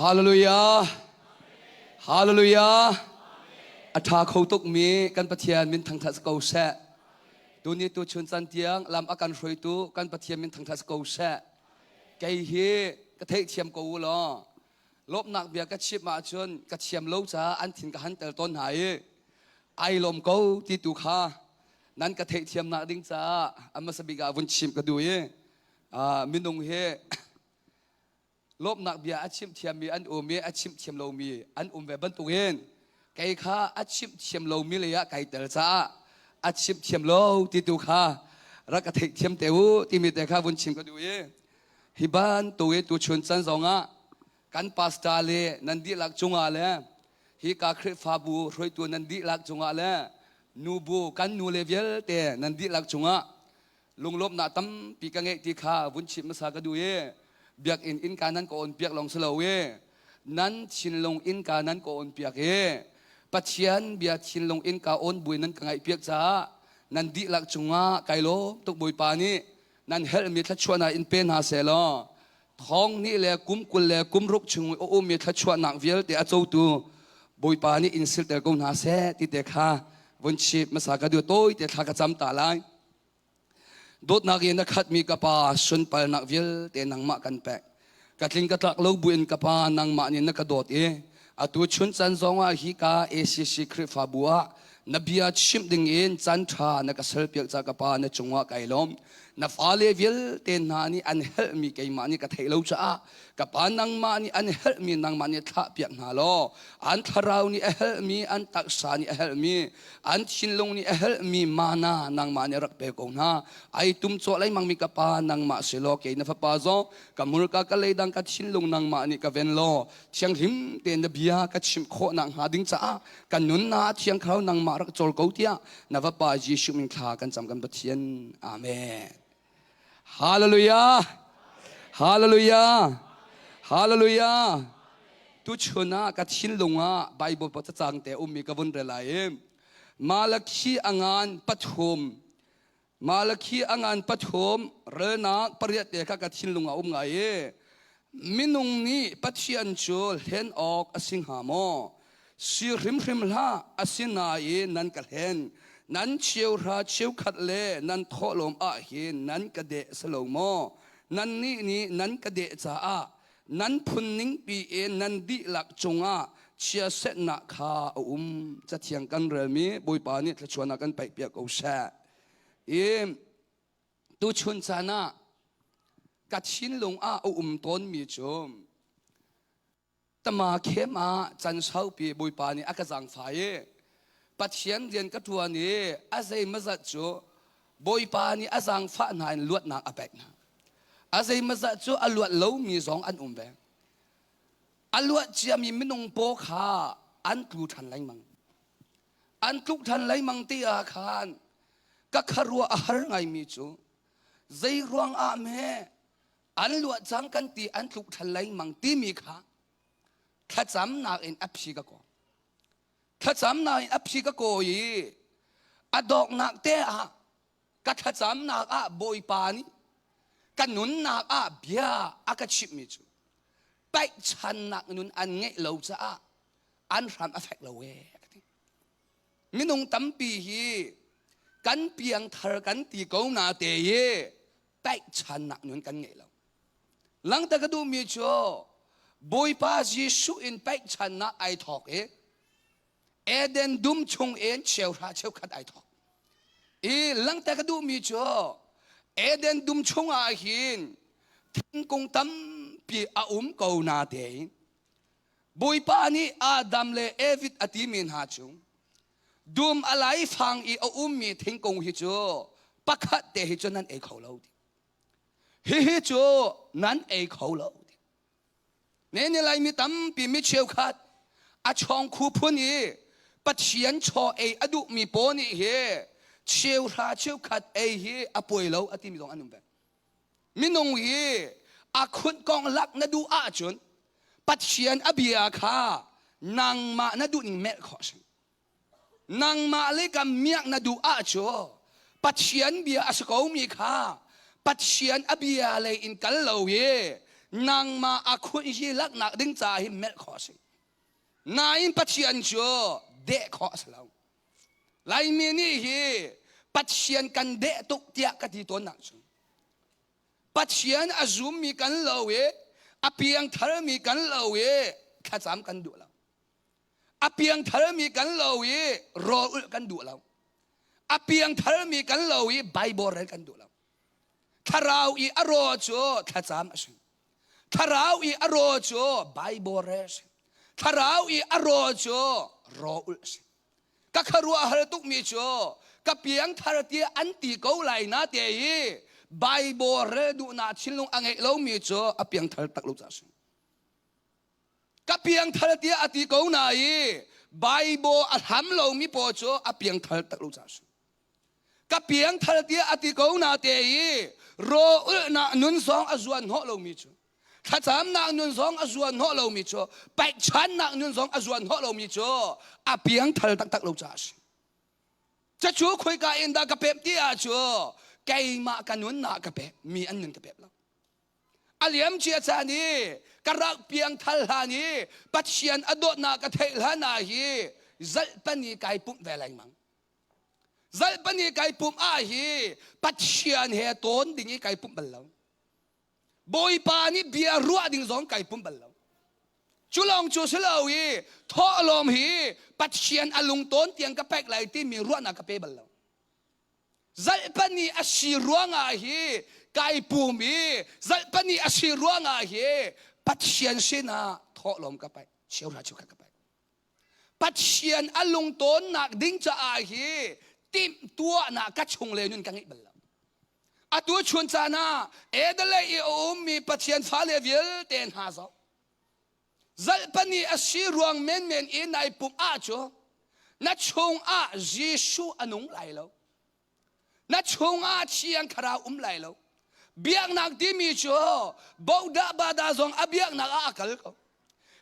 Hallelujah. Hallelujah. A ṭha kho tukmi kan Pathian min thangṭhat ko seh. Tuni tu chun can tiang lam a kan hruaitu kan Pathian min thangṭhat ko seh. Kei hi ka theihthiam ko u law lawmhnak bia ka chim ahcun ka thiam lo caah an thin ka hanter tawn hna i ai lawm ko ti tu kha nan ka theihthiamnak ding caah a hmasa bik ah vun chim ka duh i minung hi lawmhnak bia a chimh thiammi an um i a chimh thiam lomi an um ve bantukin kei kha a chimh thiam lomi lei ah kai tel caah a chimh thiam lo ti tu kha rak ka theih thiam te u timi te kha vun chim ka duh i hi bantuk i tuchun can zongah kan pastor le nan dihlak cungah le hi ka Khrihfabu hruaitu nan dihlak cungah le nubu kan nu le vialte nan dihlak cungah lunglawmhnak tampi ka ngeih ti kha vun chimh hmasa ka duh i biakinn innka nan ka on piak lawng si lo i nan thinlung innka nan ka on piak i Pathian bia thinlung innka on buin nan ka ngaih piak caah nan dihlak cungah kai lawm tuk Bawipa nih nan helhmi thluachuahnak in pe hna seh law thong nih le kum 20 le kum ruk chung i a ummi thluachuahnak vialte a cotu Bawipa nih in silter ko hna seh ti te kha vun chip hmasa ka duh tawi te thla ka cam ta lai. Dawtnak in a khatmi ka pa sunparnak vialte nangmah kan pek. Ka tling ka tlak lo buin ka pa nangmah nih na ka dawt i atu chun can zongah hi ka ACC Khrihfabu ah na bia chimh ding in caan ṭha na ka serpiak ca ka pa na cungah kai lawm. Na fale vialte hna nih an helhmi keimah nih ka theih lo caah ka pa nangmah nih an helhmi nangmah nih thlah piak hna law an thlarau nih a helhmi an taksa nih a helhmi an thinlung nih a helhmi mana nangmah nih rak pe ko hna ai tum cawh lengmang mi ka pa nangmah si law kei na fapa zong ka murka ka leidang ka thinlung nangmah nih ka ven law thianghlim tein na bia ka chimh khawh nak hnga ding caah kan nunnak thiang thlarau nangmah rak cawl ko tiah na vapa Jesuh min thla kan cam kan Pathian amen Hallelujah! Hallelujah! Hallelujah! Tuchun ah ka thinlung ah Bible pa cacang te ummi ka vun rel lai i Malakhi angan pathum Malakhi angan pathum relnak pariat te kha ka thinlung ah um ngai i minung nih Pathian cu hlen awk a si hnga maw? Si hrimhrim hlah, asinain nan ka hlen. Nan cheuhra cheukhat le nan thawhlawm ah hin nan ka deh si lo maw? Nannih nih nan ka deh caah nan phun ningpi in nan dihlak cungah chiasetnak kha a um. Cathiang kan relmi Bawipa nih thluachuahnak kan paihpiak ko seh. I tuchun caan ah ka thinlung ah a um tawnmi cu Tama khem ah can saupi Bawipa nih a ka zaangfah i Pathian rian ka ṭuan i a zeimazat cu Bawipa nih a zaangfah hna in luatnak a pek hna. A zeimazat cu a luat lomi zong an um ve. A luat ciami minung paw kha an tlu ṭhan lengmang. An tluk ṭhan lengmang ti ah khan ka kharuah a har ngaimi cu zei ruang ah meh an luah cang kan ti an tluk ṭhan lengmang timi kha thlacamnak in a phi ka kaw thlacamnak in a phi ka kaw i a dawknak te ah ka thlacamnak ah bawipa nih ka nunnak ah bia a ka chimhmi cu paihchannak nun an ngeih lo caah an hram a fek lo ee ka ti minung tampi hi kan piangthar kan ti ko na te hi paihchannak nun kan ngei lo. Langta ka duhmi cu Bawipa Jesuh in paihchannak ai thawk i Eden dum chung in cheuhra cheukhat ai thawk. I langta ka duhmi cu Eden dum chung ah hin thingkung tampi a um ko na tein Bawipa nih Adam le Evid a timi hna cu Dum a laifang i a ummi thingkung hi cu pakhat te hi cu nan ei kho lo ti. Hihi cu nan ei kho lo ti. Ne ni Laimi tampi mi cheukhat a chawng khu phun i Pathian chaw ei a duhmi paw nih hi cheuhra cheukhat ei hi a puai lo a timi zong an um ve. Minung hi a khunh kong lak na duh ahcun Pathian a bia kha nangmah na duh ning melh khawh a si. Nangmah le ka miak na duh ahcun Pathian bia a si komi kha Pathian a bia lei in kal lo i nangmah a khunh hi laknak ding caah hi melh khawh a si. Nain Pathian cu deh khawh a si lo. Laimi nih hi Pathian kan deh tuk tiah ka ti tawnnak cu Pathian a zummi kan lo i a piangtharmi kan lo i thlacam kan duh lo. A piangtharmi kan lo i rawl ulh kan duh lo. A piangtharmi kan lo i Bible rel kan duh lo. Thlarau i a raw cu thlacam a si. Thlarau i a raw cu Bible rel a si. Thlarau i a raw cu raw ulh a si. Ka khuaruah hal tukmi cu ka piangthar tiah an ti ko lai na te i Bible rel duhnak thinlung a ngeih lomi cu a piangthar tak lo caah a si. Ka piangthar tiah a ti ko na i Bible a hlam lomi pawl cu a piangthar tak lo caah a si. Ka piangthar tiah a ti ko na te i raw ulhnak nun zong a zuan hnawh lomi cu thlacamnak nun zong a zuan hnawh lomi cu paihchannak nun zong a zuan hnawh lomi cu a piangthar taktak lo caah a si. Cacu khoika in dah ka pep ti ah cu keimah ka nunnak ka pek mi an nun ka pek lo. A liam cia caan i ka rak piangthal hlan i Pathian a dawtnak ka theih hlan ah hi zalhpan i kai pumh ve lengmang. Zalhpan i kai pumh ah hi Pathian he tawn ding i kai pumh bal lo. Bawipa nih bia ruah ding zong kai pum bal lo. Cu lawng cu si lo i thawhlawm hi Pathian a lungtawn tiang ka pek lai timi ruahnak ka pe bal lo. Zalhpani a si ruangah hi kai pum i zalhpani a si ruangah hi Pathian sinah thawhlawm ka pek, cheuhra cheukhat ka pek. Pathian a lungtawnnak ding caah hi timhtuahnak ka chung le nun ka ngeih bal lo. Atu chun caan ah Adelaide i a ummi Pathian fale vialte hna zoh. Zalhpani a si ruang menmen i nai pumh ahcun na chungah Jesuh a nung lai lo. Na chungah Thiang Thlarau um lai lo. Biaknak timi cu bodah bada zong a biaknak ah a kal ko.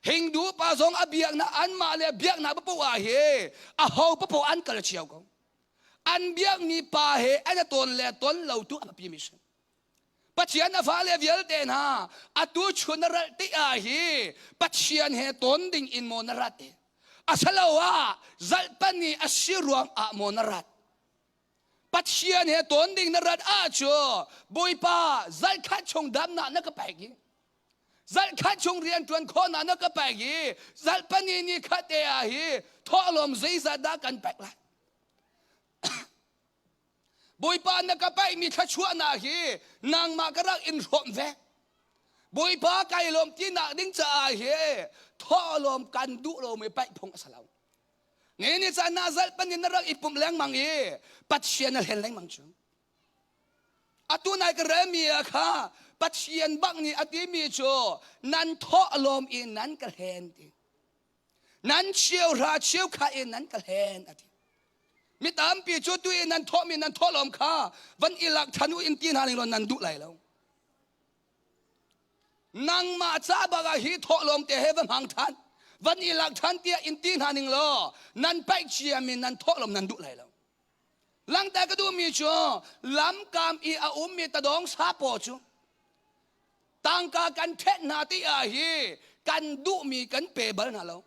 Hindu pa zong a biaknak anmah le biaknak papoh ah hi a ho papoh an kal cio ko. An biakmi pa he an a tawn le tawn lo tu a biapi mi si. Pathian a fale vialte hna atu chun na ral ti ah hi Pathian he tawn ding in maw na rat i asaloah zalhpan i a si ruang ah maw na rat Pathian he tawn ding na rat ahcun Bawipa zalkhat chung damnak na ka pek i zalkhat chung rian ṭuan khawhnak na ka pek i zalpani ni khat te ah hi thawhlawm zeizat dah kan pek lai Bawipa na ka paihmi thluachuahnak hi nangmah ka rak in hrawm ve Bawipa kai lawm tinak ding caah hi thawhlawm kan duh lomi paih phung a si lo Nge ni caan na zalh pan in na rak i pumh lengmang i Pathian na hlen lengmang cu. Atu nai ka relmi ah kha Pathian bak nih a timi cu nan thawh lawm i nan ka hlen ti. Nan cheuhra cheukha in nan ka hlen a ti. Mi tampi cu tu i nan thawhmi nan thawhlawm kha van i lak than u in ti hna ning law nan duh lai lo. Nangmah ca bak ah hi thawhlawm te he va hmang ṭhan van i lak ṭhan tiah in ti hna ning law nan paih ciami nan thawhlawm nan duh lai lo. Langter ka duhmi cu lamkam i a ummi tadawng sapaw cu tangka kan ṭhet hna ti ah hi kan duhmi kan pe bal hna lo.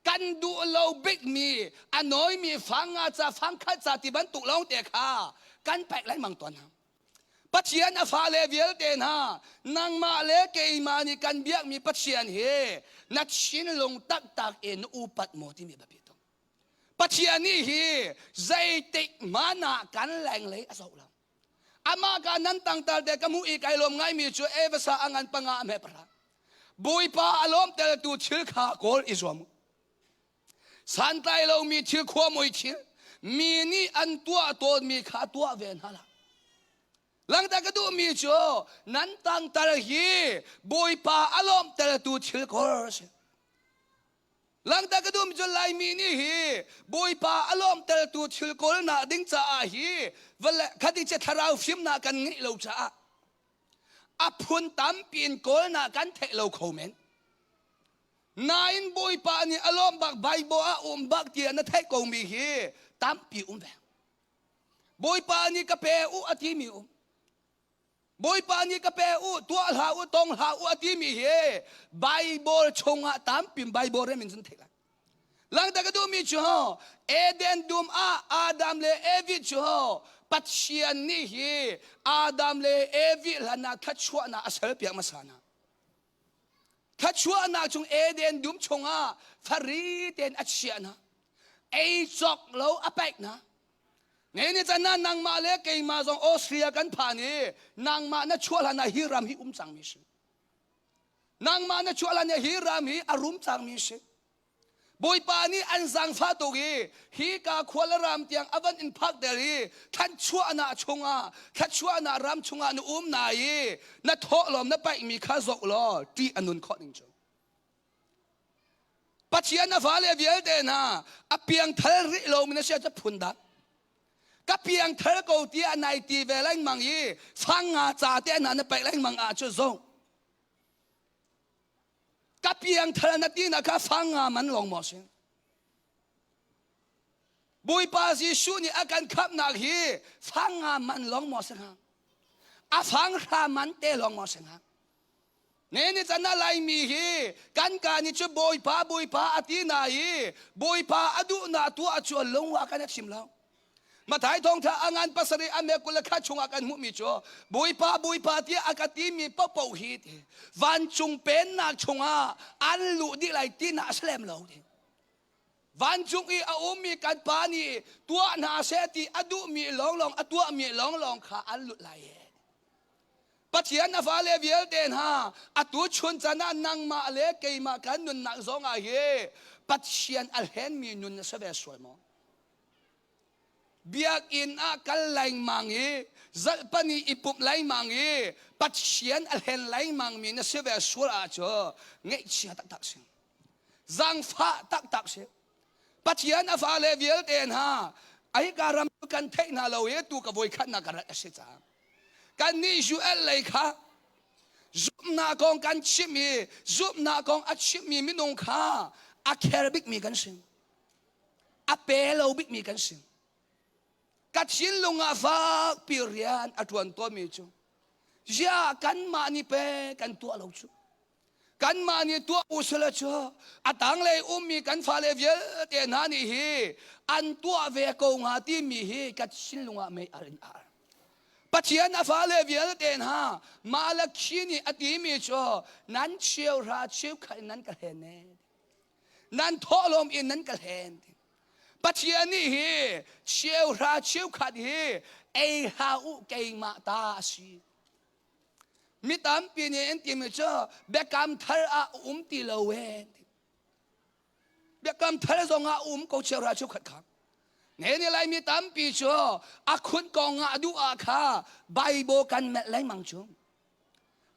Kan duh lo bikmi a nawimi fang nga ca fang khat ca ti bantuk lawng te kha kan paih lengmang tawn hna. Pathian a fale vialte hna nangmah le keimah nih kan biakmi Pathian hi na thinlung taktak in upat maw timi biapi tuk. Pathian nih hi zeitik hmanh ah kan lenglei a zoh lo. Amah ka nan tangtal te ka hmuh i kai lawm ngaimi cu Evasa a ngan panga a hme pahra. Bawipa a lawmteltu thil kha kawl i zuam u. Santlai lomi thil khuamui thil mi nih an tuah tawnmi kha tuah ve hna hlah. Langter ka duhmi cu nan tangtar hi Bawipa a lawmhtertu thil kor a si. Langter ka duhmi cu Laimi nih hi Bawipa a lawmhtertu thil kawlnak ding caah hi vale khati che thlarau fimnak kan ngeih lo caah a phun tampi in kawlnak kan theih lo kho men. Nain Bawipa nih a lawm bak Bible ah um bak tiah na theih komi hi tampi um ve. Bawipa nih ka pe u a timi um. Bawipa nih ka pe u, tuah hlah u, tong hlah u a timi hi Bible chungah tampi Bible rem in cun theih lai. Langta ka duhmi cu Eden dum ah Adam le Evi cu Pathian nih hi Adam le Evi hlan ah thluachuahnak a serpiak hmasa hna. Thluachuahnak chung Eden dum chungah fari tein a chiah hna. Ei cawk lo a paih hna. Ne ni can ah nangmah le keimah zong Austria kan phan i nangmah na chuah hlan ah hi ram hi um cangmi si. Nangmah na chuah hlan ah hi ram hi a rum cangmi si. Bawipa nih an zaangfah tuk i hi ka khua le ram tiang a van in phak der i thlanchuahnak chungah thluachuahnak ram chungah na um na i na thawhlawm na paihmi kha zoh law ṭih a nun khawh ning cu. Pathian a fale vialte hna a piangthar rih lomi na si cu phun dang. Ka piangthar ko tiah nai ti ve lengmang i fang nga ca te hna na paih lengmang ah cu zong. Ka piangthar na ti na kha fang nga man lawng maw si? Bawipa Jesuh nih a kan khamhnak hi fang nga man lawng maw si hnga? A fang hra man te lawng maw si hnga? Ne ni can ah Laimi hi kan ka nih cu Bawipa Bawipa a ti na i Bawipa a duhnak tuah cu lung ah kan a chim lo. Mathai thawngtha a ngan pasarih a me 21 chungah kan hmuhmi cu Bawipa Bawipa tiah a ka timi paohpaoh hi ti vancung pennak chungah an luh dih lai ti na a si lem lo ti. Vancung i a ummi kan pa nih tuah hna seh ti a duhmi lawnglawng a tuahmi lawnglawng kha an lut lai. Pathian a fale vialte hna atu chun can ah nangmah le keimah kan nunnak zong ah hi Pathian a hlenmi nun na si ve sual maw? Biakinn ah kal lengmang i zalhpani i pumh lengmang i Pathian a hlen lengmang mi na si ve sual ahcun ngaihchia taktak si. Zangfah taktak si. Pathian a fale vialte hna ai ka ram kan theih hna lo i tu ka voikhatnak ka rat a si cang. Kannih UL lei kha zumhnak kong kan chim i zumhnak kong a chimmi minung kha a care bikmi kan si. A pe lo bikmi kan si. Ka thinlung ah fakpi rian a ṭuan tawnmi cu ziah kanmah nih pe kan tuah lo cu. Kanmah nih tuah u sila cu a tanglei ummi kan fale vialte hna nih hi an tuah ve ko hnga timi hi ka thinlung ah mei ar in ar. Pathian a fale vialte hna Malakhi nih a timi cu nan cheuhra cheukhat in nan ka hlen ne. Nan thawhlawm in nan ka hlen. Pathian nih hi cheuhra cheukhat hi ei hlah u keimah ta a si. Mi tampi nih an timi cu biakam thar ah um ti lo e. Biakam thar zong ah um ko cheu ra chu khat kha. Ne ni lai mi tampi cu a khun kong ah duh ah kha Bible kan melh lengmang cu.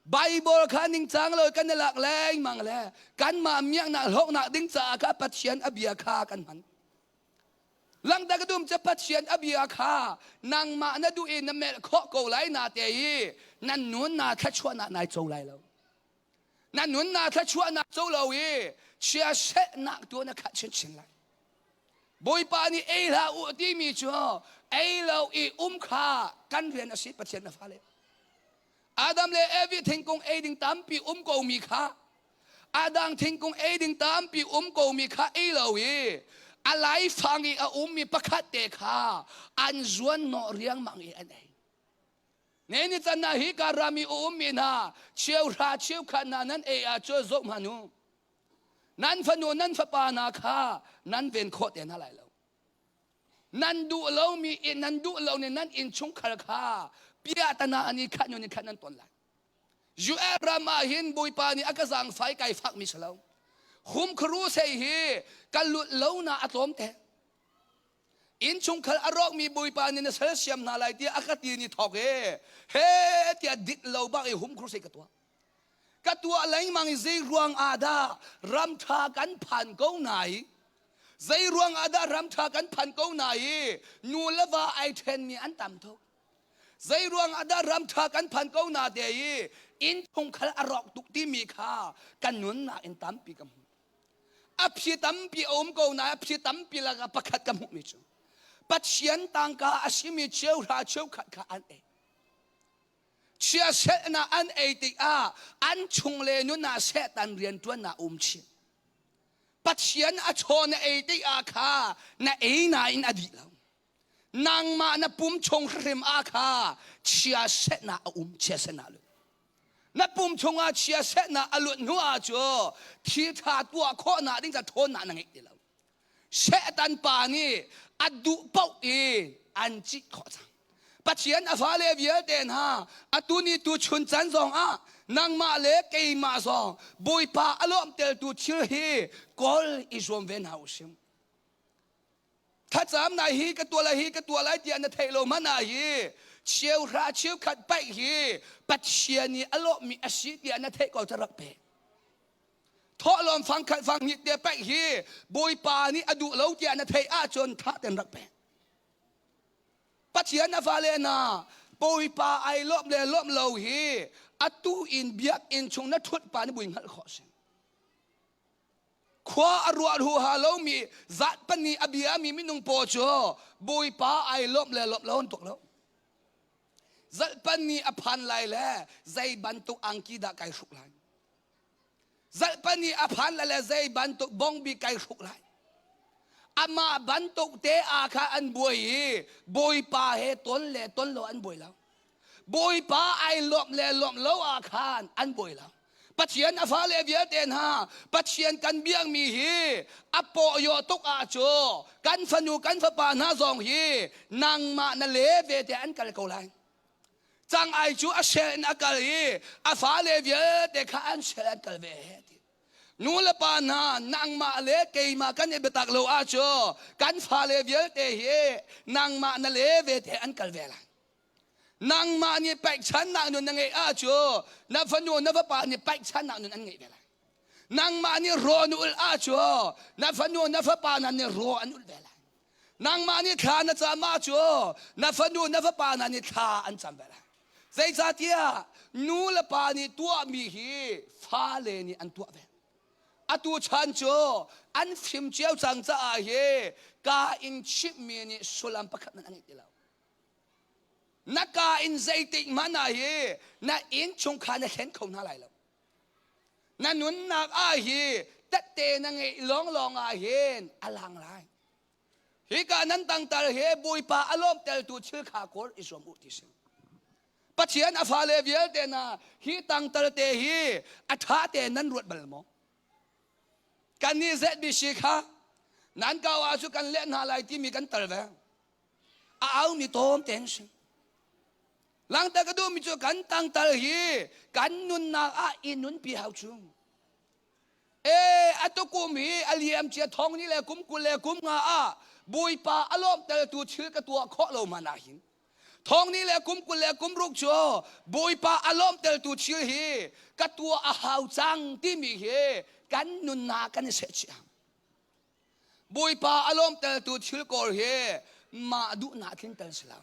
Bible kha ningcang lo kan i lak lengmang le kanmah miaknak hlawknak ding caah kha Pathian a bia kha kan hman. Langta ka dum cu Pathian a bia kha nangmah na duh i na melh khawh ko lai na te i nan nun na thluachuahnak nai co lai lo. Na nun na thluachuahnak co lo i chiasehnak tu na khat chinchin lai. Bawipa nih ei hlah u timi cu ei lo i um kha kan rian a si Pathian na fale. Adam le Evi thingkung ei ding tampi um ko mi kha Adang thingkung ei ding tampi um komi kha ei lo i a laifang i a ummi pakhat te kha an zuan hnawh riangmang i an ei. Ne ni can ah hi ka ram i a ummi hna cheuhra cheukhat hna nan ei ahcun zoh hmanh u. Nan fanu nan fapa hna kha nan ven khawh te hna lai lo. Nan duh lomi nan duh lo nih nan innchungkhar kha piahtana an i khat nu nih khat nan ton lai. US ram ah hin Bawipa nih a ka zaangfai kai fakmi si lo. Hum kharu sei hi ka lut lo na a tlawm te. Innchungkhar a rawkmi Bawipa nih na sal siam hna lai tiah a ka ti ni thawk e he tiah dit lo bak i hum khru sei ka tuah. Ka tuah lengmang i zei ruang ah dah ram tha kan phan ko nai zei ruang ah dah ram tha kan phan ko nai nu le va ai ṭhenmi an tam tuk. Zei ruang ah dah ram ṭha kan phan ko na te i inn chungkhar a rawk tuk timi kha kan nunnak in tampi ka hmuh. A phi tampi a um ko na a phi tampi lakah pakhat ka hmuhmi cu Pathian tangka a simi cheuhra cheukhat kha an ei. Chiasernak an ei tikah an chung le nun ah Satan rianṭuannak um chin. Pathian a chaw na ei tikah kha na ei nain a dih lo. Nangmah na pum chung hrim ah kha chiasernak a um, chiasernak lut. Na pum chungah chiasernak a lut hnu ah cu thil ṭha tuah khawhnak ding ca ṭhawnnak na ngeih ti lo. Satan pa nih a duh paoh i an cih khawh cang. Pathian a fale vialte hna atu ni tu chun can zong ah nangmah le keimah zong Bawipa a lawmhtertu thil hi kawl i zuam ve hna usih. Thlacam nai hi ka tuah lai hi ka tuah lai tiah na theih lo hmanh ah hi cheuhra cheukhat paih hi Pathian nih a lawmhmi a si tiah na theih ko cu rak pe. Thawhlawm fangkhat fanghnih te paih hi Bawipa nih a duh lo tiah na theih ahcun tha ten rak pe. Pathian a fale hna Bawipa ai lawmh le lawmh lo hi atu in biakinn chung na ṭhut pa na bui hngalh khawh si. Khua a ruah huha lomi zat pahnih a biami minung paw cu Bawipa ai lawmh le lawmh lo an tuak lo. Zalhpan ni a phan lai le zei bantuk angki dah kai hruk lai. Zalhpan ni a phan lai le zei bantuk bongbi kai hruk lai. Amah bantuk te a kha an buai i Bawipa he ton le ton lo an buai lo. Bawipa ai lawmh le lawmh lo ah khan an buai lo. Pathian a fale vialte hna Pathian kan biakmi hi a pawyaw tuk ah cu kan fanu kan fapa hna zong hi nangmah na le ve te an kal ko lai. Cang ai cu a shel in a kal i a fale vialte kha an shel an kal ve he ti. Nu le pa hna nangmah le keimah kan i biatak lo ah cu kan fale vialte hi nangmah na le ve te an kal ve lai. Nangmah nih paihchannak nun na ngeih ahcun na fanu na fapa nih paihchannak nun an ngeih ve lai. Nangmah nih raw na ulh ahcun na fanu na fapa hna nih raw an ulh ve lai. Nangmah nih thla na cam ahcun na fanu na fapa hna nih thla an cam ve lai. Zeicahtiah nu le pa nih tuahmi hi fale nih an tuah ve. Atu chan cu an fim cio cang caah hi ka in chimhmi nih sullam pakhat hmanh an ngei ti lo. Na ka in zeitik hmanh ah hi na innchungkhar na thlen kho hna lai lo. Na nunnak ah hi tette na ngeih lawnglawng ah hin a lang lai. Hika nan tangtar he Bawipa a lawmteltu thil kha kawl i zuam u ti si. Pathian a fale vialte na hi tangtar te hi a ṭha te nan ruat bal maw? Kan nih ZBC kha nan kau ah cu kan leh hna lai timi kan tal ve. A aumi tawm te an si. Langter ka duhmi cu kan tangtal hi kan nunnak ah i nunpi hau chung. E atukum hi a liam cia thong ni le kum 20 le kum nga ah Bawipa a lawmhtertu thil ka tuah khawh lo man ah hin thong ni le kum 20 le kum ruk cu Bawipa a lawmhtertu thil hi ka tuah a hau cang timi hi kan nunnak kan i sehchih. Bawipa a lawmhtertu thil kawl hi mah duhnak tlinter si lo.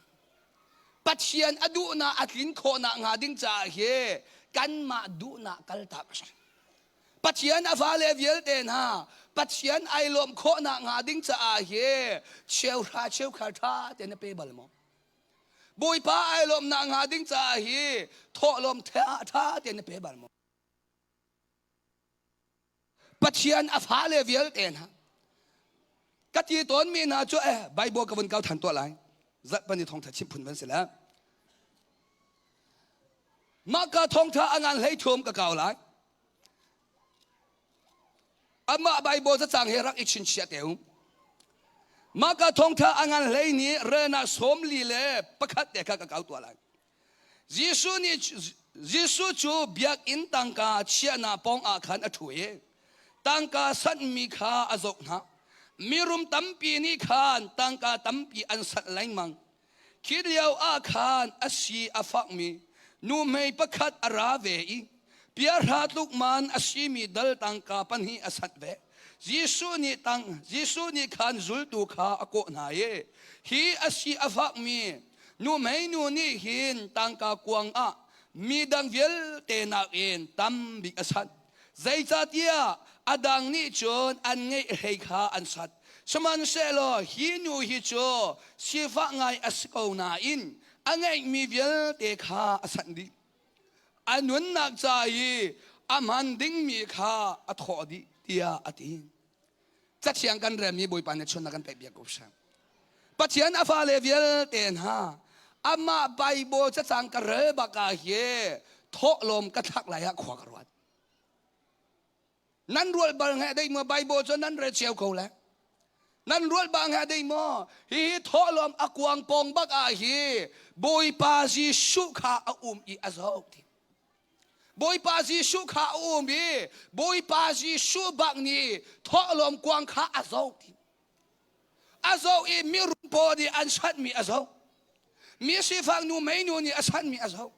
Pathian a duhnak a tlin khawhnak hnga ding caah hi kanmah duhnak kaltak a si. Pathian a fale vialte hna Pathian ai lawmh khawhnak hnga ding caah hi cheuhra cheukhar ṭha tein na pe bal maw? Bawipa ai lawmhnak hnga ding caah hi thawhlawm ṭha tein na pe bal maw? Pathian a fale vialte hna ka ti tawnmi hna cu eh Bible ka vun kau than tuah lai zarhpani thawngtha chim phun van si le mah ka thawngtha a ngan hlei thum ka kau lai amah Bible cacang he rak i chinchiah te u mah ka thawngtha a ngan hlei ni relnak 41 te kha ka kau tuah lai Jesuh nih Jesuh cu biakinn tangka chiahnak pawng ah khan a ṭhu i tangka sanhmi kha a zoh hna. Mirum tampi nih khan tangka tampi an sanh lengmang. Khi lio ah khan a si a fakmi nuhmei pakhat a ra ve i piahra tluk man a simi dal tangka pahnih a sanh ve. Jesuh nih tang Jesuh nih khan zultu kha a kawh hna i hi a si a fakmi Nuhmei nu nih hin tangka kuang ah midang vialte nakin tam bik a sat. Zeicahtiah a dang nih cun an ngeih hlei kha an sat. Sihmanhsehlaw hi nu hi cu sifah ngai a si ko nain a ngeihmi vialte kha a sanh dih. A nunnak ca i a hman dingmi kha a thawh dih tiah a ti. Cathiang kan relmi Bawipa nih chunnak kan pek biak ko seh. Pathian a fale vialte hna amah Bible cacang ka rel bak ah hi thawhlawm ka thlak lai ah khua ka ruat. Nan rual bal nge dei maw Bible cu nan rel cio ko le. Nan rual ba nge dei maw hihi thawhlawm a kuang pawng bak ah hi Bawipa Jesuh kha a um i a zoh ti. Bawipa Jesuh kha a um i Bawipa Jesuh bak nih thawhlawm kuang kha a zoh ti. A zoh i mirum pawl nih an sanhmi a zoh. Mi sifak nu meinu nih a sanhmi a zoh.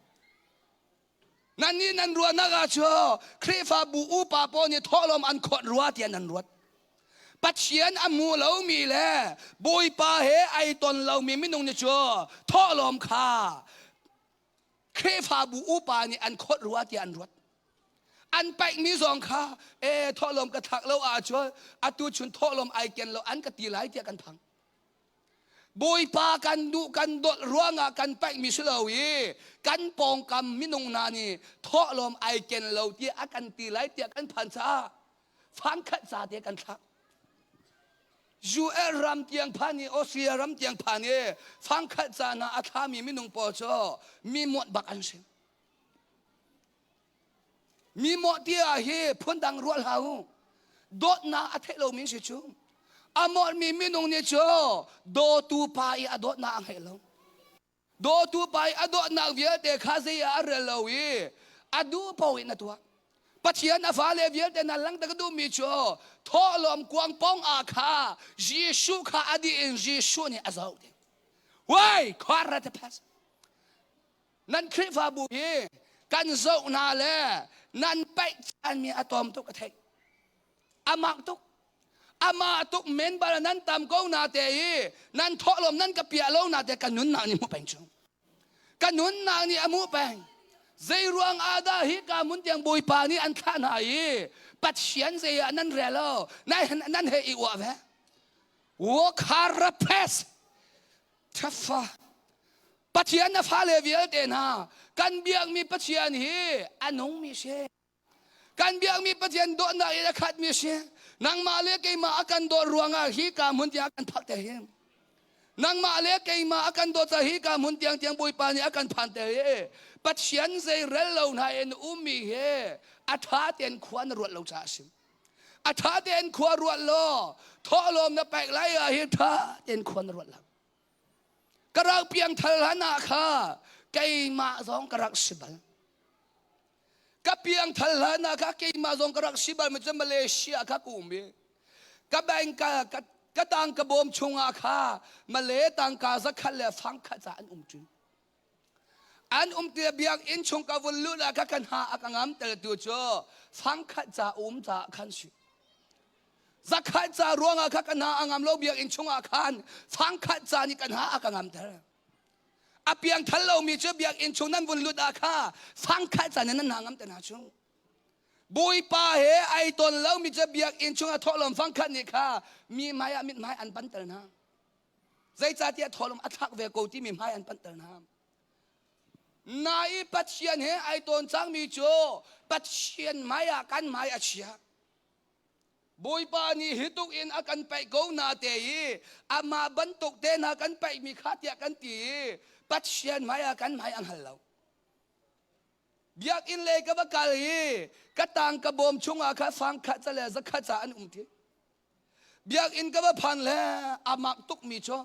Nannih nan ruahnak ah cu Khrihfabu upa pawl nih thawhlawm an khawt rua tiah nan ruat. Pathian a hmu lomi le Bawipa he ai ton lomi minung nih cu thawhlawm kha Khrihfabu upa nih an khawt rua tiah an ruat. An paihmi zong kha e thawhlawm ka thlak lo ahcun atu chun thawhlawm ai ken lo an ka ti lai tiah kan phang. Bawipa kan duh kan dawt ruangah kan paihmi si lo i kan pawngkam minung hna nih thawhlawm ai ken lo tiah a kan ti lai tiah kan phan caah fangkhat ca te kan thlak. US ram tiang phan i Australia ram tiang phan i fangkhat ca hna a thlami minung pawl cu mi muat bak an si. Mi mawh tiah hi phundang ruah hlah u. Dawtnak a theih lomi si cu. A mawhmi minung nih cu dawtu pa i a dawtnak a ngeih lo. Dawtu pa i a dawtnak vialte kha zei ah a rel lo i a duh paoh in a tuah. Pathian a fale vialte hna langter ka duhmi cu thawhlawm kuang pong ah kha Jesuh kha a dih in Jesuh nih a zoh. Why? Khar te phas. Nan Khrihfabu hi kan zoh hna le nan paih caanmi a tawm tuk a theih. A mak tuk. Amah tuk men bal nan tam ko na te i nan thawhlawm nan ka piah lo na te ka nunnak nih hmu peng chung. Ka nunnak nih a mu peng. Zei ruang ah dah hi ka mun tiang Bawipa nih an thlah hna i Pathian zei ah nan rel lo nan nan he i uah ve. Wo kharapes Ṭhafa Pathian na fale vialte hna kan biakmi Pathian hi a nungmi si. Kan biakmi Pathian dawtnak in a khatmi si. Nangmah le keimah a kan dawt ruangah hi ka hmun tiang a kan phak ter hi. Nangmah le keimah a kan dawt caah hi ka hmun tiang tiang Bawipa nih a kan phan ter hi. Pathian zei rel lo hna in ummi hi a ṭha tein khua na ruat lo caah a si. A ṭha tein khua ruat law thawhlawm na pek lai ah hi ṭha tein khua na ruat lo. Ka rak piangthar hlan ah kha keimah zong ka rak si bal. Ka piangthar hlan ah kha keimah zong ka rak si bal mi cu Malaysia kha ka um i ka bank ka, ka, ka tangka bawm chungah kha Malay tangka zakhat le fangkhat ca an um ṭi. An um ti biakinn chung ka vun lut ah kha kan ha a ka ngam tel tu cu fangkhat ca um caah khan si. Zakhat ca ruangah kha kan ha a ngam lo biakinn chungah khan fangkhat ca nih kan ha a ka ngamter. A piang thal lomi cu biakinn chung nan vun lut ah kha fangkhat ca nih nan hna ngam te hna cu. Bawipa he ai ton lomi cu biakinn chungah thawhlawm fangkhat nih kha mi hmai ah mithmai an panter hna. Zeicahtiah thawhlawm a thlak ve ko timi hmai an panter hna. Na i Pathian he ai ton cangmi cu Pathian hmai ah kan hmai a chia. Bawipa nih hi tuk in a kan paih ko na te i amah bantuk te hna kan paihmi kha tiah kan ti i Pathian hmai ah kan hmai a hngal lo. Biakinn lei ka va kal i ka tang ka bawm chungah kha fang khat ca le zakhat ca an um ti. Biakinn ka va phan le a mak tukmi cu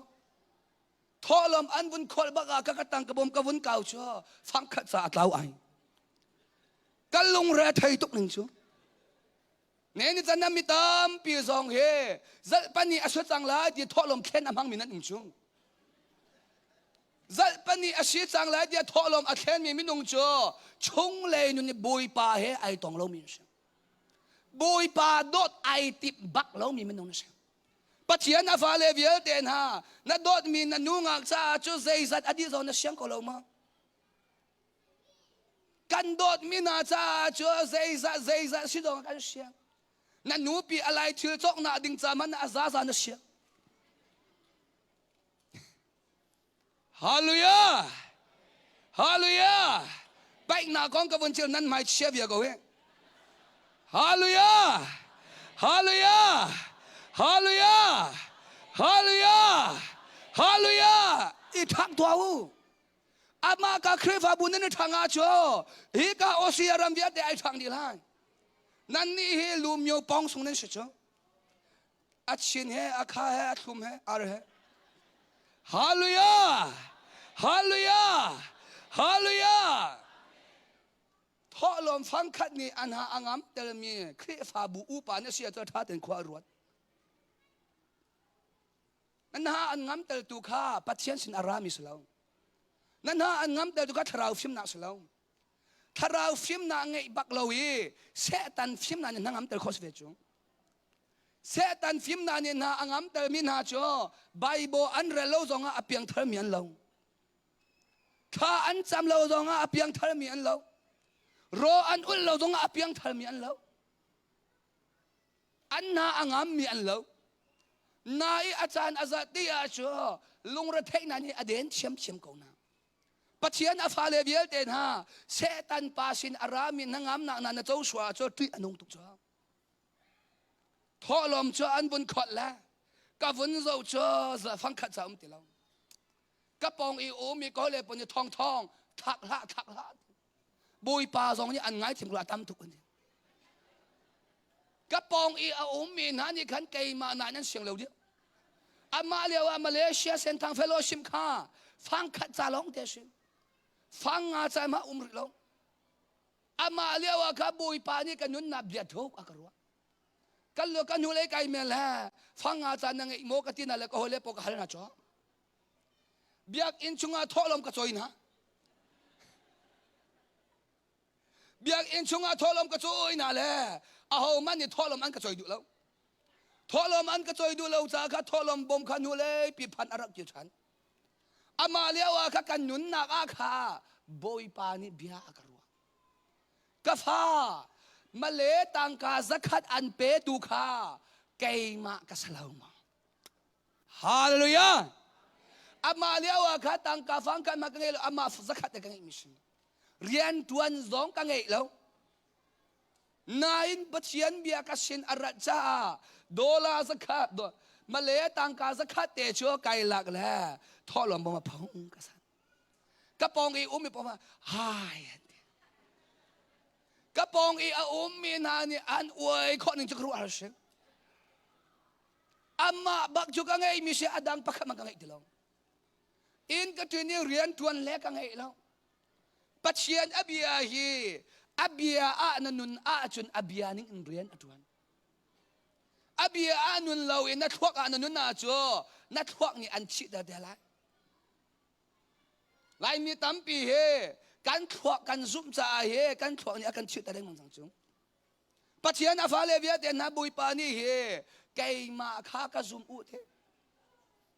thawhlawm an vun kholh bak ah ka ka tang ka bawm ka vun kau cu fang khat ca a tlau ai. Ka lungre thei tuk ning cu. Ne ni can mi tampi zong hi zalhpan i a si cang lai ti thawhlawm thlen a hmangmi nan um chung. Zalhpan i a si cang lai tiah thawhlawm a thlenmi minung cu chunglei nun i Bawipa he ai tong lomi an si. Bawipa dawt ai tip bak lomi minung na si. Pathian a fale vialte hna na dawtmi na nu ngak caah cu zeizat a dih zong na siang ko lo maw? Kan dawtmi hna caah cu zeizah zeizah si dawng kan siang. Na nupi a lai thil cawknak ding ca man a zaza na siang. Hallelujah! Hallelujah! Paihnak kong ka vun chim nan hmai chia bia ko hi. Hallelujah! Hallelujah! Hallelujah! Hallelujah! Hallelujah! I thang tuah u. Amah ka Khrihfabu nan i thang ah cu hi ka Australia ram vialte ai thang dih lai. Nan nih hi lumio pong sung nan si cu. A chin he, a kha he, a thlum he, ar he. Hallelujah! Hallelujah! Hallelujah! Thawhlawm fangkhat nih an ha a ngam telmi Khrihfabu upa na si ahcun ṭha tein khua a ruat. Nan ha an ngam teltu kha Pathian sin a rami si lo. Nan ha an ngam teltu kha thlarau fimnak si lo. Thlarau fimnak ngeih bak lo i Satan fimnak nih hna ngam tel khawh si ve cu. Satan fimnak nih hna a ngam telmi hna cu Bible an rel lo zongah a piangtharmi an lo. Thla an cam lo zongah a piangtharmi an lo. Raw an ulh lo zongah a piangtharmi an lo. An hna a ngammi an lo. Na i a caan a zat ti ah cu lungretheihnak nih a den thiamthiam ko hna. Pathian a fale vialte hna Satan pa sin a rami na ngamnak na na co sual ah cu ṭih a nung tuk cu. Thawhlawm cu an vun kholh le ka vun zoh cu fangkhat ca um ti lo. Ka pawng i um i ko le pun i thong thong thak hlah thak hlah. Bawipa zong nih an ngaithiam ko a tam tuk an ti. Ka pawng i a ummi hna nih khan keimah nain an siang lo dih. Amah lio ah Malaysia Senthang Fellowship kha fangkhat ca lawng te si. Fang nga ca mah um rih lo. Amah lio ah kha Bawipa nih ka nunnak bia thuk a ka ruah. Kan lo ka hnulei kai mel he fang nga ca na ngeih maw ka ti na le ka hawile pawl ka hal hna cu. Biakinn chungah thawhlawm ka cawi hna. Biakinn chungah thawhlawm ka cawi hna le aho man nih thawhlawm an ka cawi duh lo. Thawhlawm an ka cawi duh lo caah kha thawhlawm bawm kha hnulei pi phan a rak kir ṭhan. Amah lio ah kha kan nunnak ah kha Bawipa nih bia a ka ruah. Ka fa, male tangka zakhat an petu kha keimah ka si lo maw? Hallelujah! Amah lio ah kha tangka fang kan ma ka ngei lo, amah zakhat ka ngeih mi si. Rian tuan zong ka ngeih lo. Nain Pathian bia ka sin a rat caah dollar zakhat male tangka zakhat te cu kai lak le thawhlawm bom a phung ka san. Ka pawng i um mi pawng hai an ti. Ka pawng i a um mi hna nih an uai khawh ning cu ka ruah har si. Amah bak cu ka ngei mi si a dang pakhat man ka ngeih ti lo. Inn ka ṭin i rian ṭuan le ka ngeih lo. Pathian a bia hi a bia ah na nun ahcun a bia ning in rian a ṭuan. A bia ah nun lo in na thluak ah na nun ahcun na thluak nih an thihter te lai. Laimi tampi hi kan thluak kan zumh caah hi kan thluak nih a kan thihter lengmang cang cu. Pathian a fale vialte hna Bawipa nih hi keimah kha ka zum u te.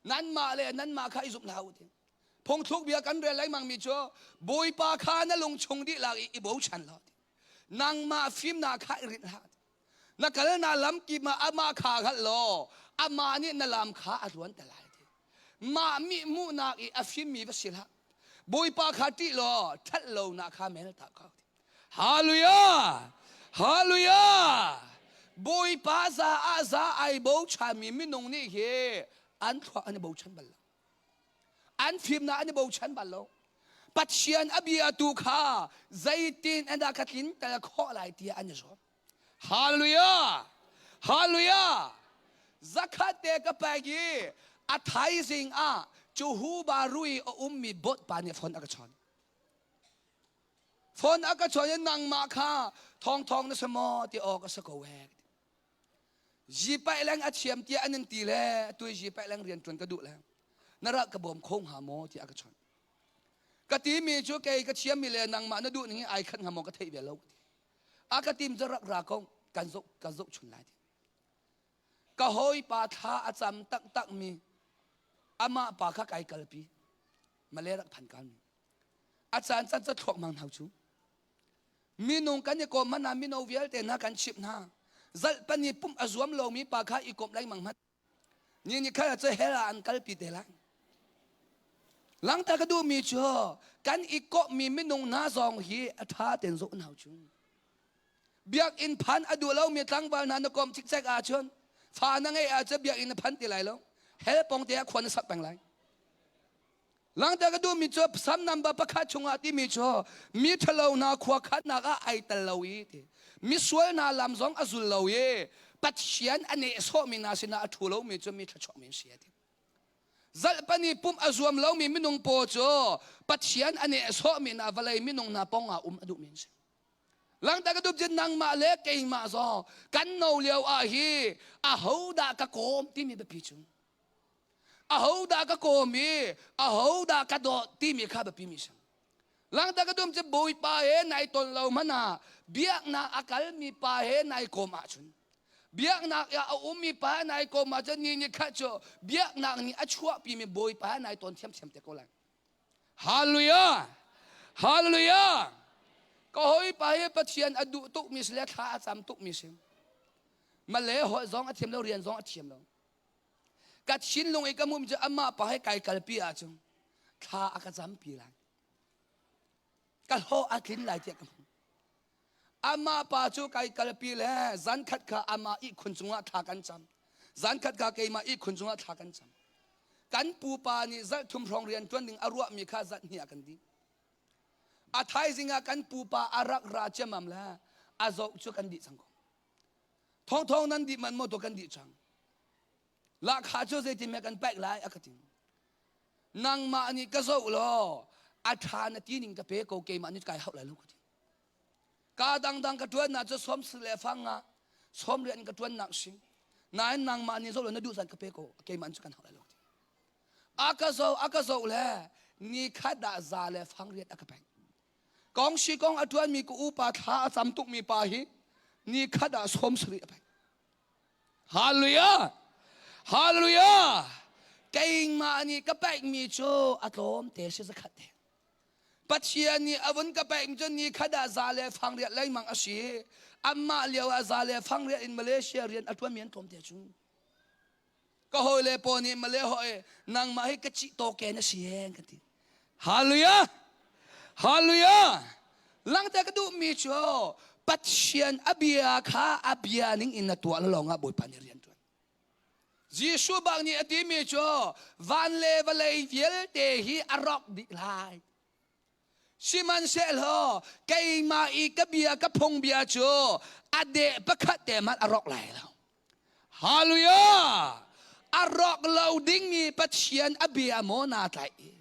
Nanmah le nanmah kha i zumh hlah u te. Phungthluk bia kan rel lengmang mi cu Bawipa kha na lung chung dihlak i i bochan law ti. Nangmah fimnak kha i rinh hlah ti. Na kalnak lam kip ah amah kha hngalh law amah nih na lam kha a hluan te lai ti. Mah mi hmuhnak i a fimmi va si hlah. Bawipa kha ṭih law ṭhat lonak kha mel ta ko ti. Hallelujah! Hallelujah! Bawipa za ah za ai bochanmi minung nih hi an thluak an i bochan bal lo. An fimnak an i bochan bal lo. Pathian a bia tu kha zeitin an dah ka tlin tel khawh lai tiah an i zuam. Hallelujah! Hallelujah! Zakhat te ka pek i a thaizing ah cu huba rui a ummi bot pa nih phone a ka chawn. Phone a ka chawn i nangmah kha thawngthawng na si maw ti awk a si ko he. Zipaih leng a thiam tiah an in ti le atu zipaih leng rian ṭuan ka duh le na rak ka bawm kho hnga maw tiah a ka chawnh. Ka timi cu kei ka thiammi le nangmah na duh ning hi ai khat hnga maw ka theih ve lo ka ti. A ka tim cu rak ra ko kan zoh kan zoh chun lai ti. Ka hawipa thla a cam taktak mi amah pa kha kai kalpi. Male rak phan kan. A caan caan ca thluak mang hna cu. Minung kan i kawm hmanh ah mino vialte hna kan chimh hna. Zalhpan i pumh a zuam lomi pa kha i kawmh lengmang hmanh. Ni ni khat cu hell ah an kalpi te lai. Langta ka duhmi cu kan i kawhmi minung hna zong hi a ṭha ten zoh hna cu. Biakinn phan a duh lomi tlangval hna na kom cikcek ahcun fa na ngeih ahcun biakinn na phan ti lai lo. Hell pong te ah khua na sak peng lai. Langta ka duhmi cu Psalm number pakhat chungah timi cu mi ṭhalo hna khua khatnak ah ai tel lo i ti. Misual hna lam zong a zul lo i Pathian a nehsawhmi hna sinah a ṭhu lomi cu mi thluachuakmi an si a ti. Zalhpani pumh a zuam lomi minung paw cu Pathian a nehsawhmi hna vawlei minung hna pong ah um a duhmi an si. Langta ka dup nangmah le keimah zong kan no lio ah hi ahodah ka kawm timi biapi cu. Ahodah ka kawm i ahodah ka dawt timi kha biapi mi si. Langta ka dum cu Bawipa he nai ton lo hmanh ah biaknak a kalmi pa he nai kawm ahcun biaknak ah a ummi pa nai kawm ahcun ni ni khat cu biaknak nih a chuahpimi Bawipa he nai ton thiamthiam te ko lai. Hallelujah! Hallelujah! Ka hawipa hi Pathian a duh tukmi si le thla a cam tukmi si. Malay holh zong a thiam lo, rian zong a thiam lo. Ka thinlung i ka hmuhmi cu amah pa he kai kalpi ahcun thla a ka campi lai. Ka hlawh a tlin lai tiah ka hmuh. Amah pa cu kai kalpi le zankhat kha amah ihkhun cungah thla kan cam. Zankhat kha keimah ihkhun cungah thla kan cam. Kan pupa nih zarh thum hrawng rian ṭuan ding a ruahmi kha zarh hnih ah kan dih. A thaizing ah kan pupa a rak ra ciammam le a zoh cu kan dih cang ko. Thawngthawng nan dih man maw to kan dih cang. Lahkhah cu zeitin meh kan paih lai a ka ti. Nangmah nih ka zoh law a ṭha na ti ning ka pe ko keimah nih kai hauh lai lo ka ti. Ka dangdang ka ṭuan nak cu som le fang nga som rian ka ṭuan nak si. Nain nangmah nih zoh law na duh zat ka pe ko keimah nih cu kan hauh lai lo ka ti. A ka zoh a ka zoh le ni khat ah za le fang riat a ka pek. Kong si kong a ṭuanmi ka upa thla a cam tukmi pa hi ni khat ah som sarih a pek. Hallelujah! Hallelujah! Keimah nih ka paihmi cu a tlawm te si zakhat te. Pathian nih a vun ka paihmi cu ni khat ah za le fang riat lengmang a si. Amah lio ah za le fang riat in Malaysia rian a ṭuanmi an tlawm te cu. Ka hawile pawl nih Malay hawi nangmah hi ka cih tawke na si en ka ti. Hallelujah! Hallelujah! Langte ka duhmi cu Pathian a bia kha a bia ning in na tuah lawng ah Bawipa nih rian ṭuan. Jesuh bak nih a timi cu van le vawlei vialte hi a rawk dih lai. Sihmanhsehlaw keimah i ka bia ka phungbia cu a deh pakhat te hmanh a rawk lai lo. Hallelujah! A rawk lo dingmi Pathian a bia maw naa tlaih i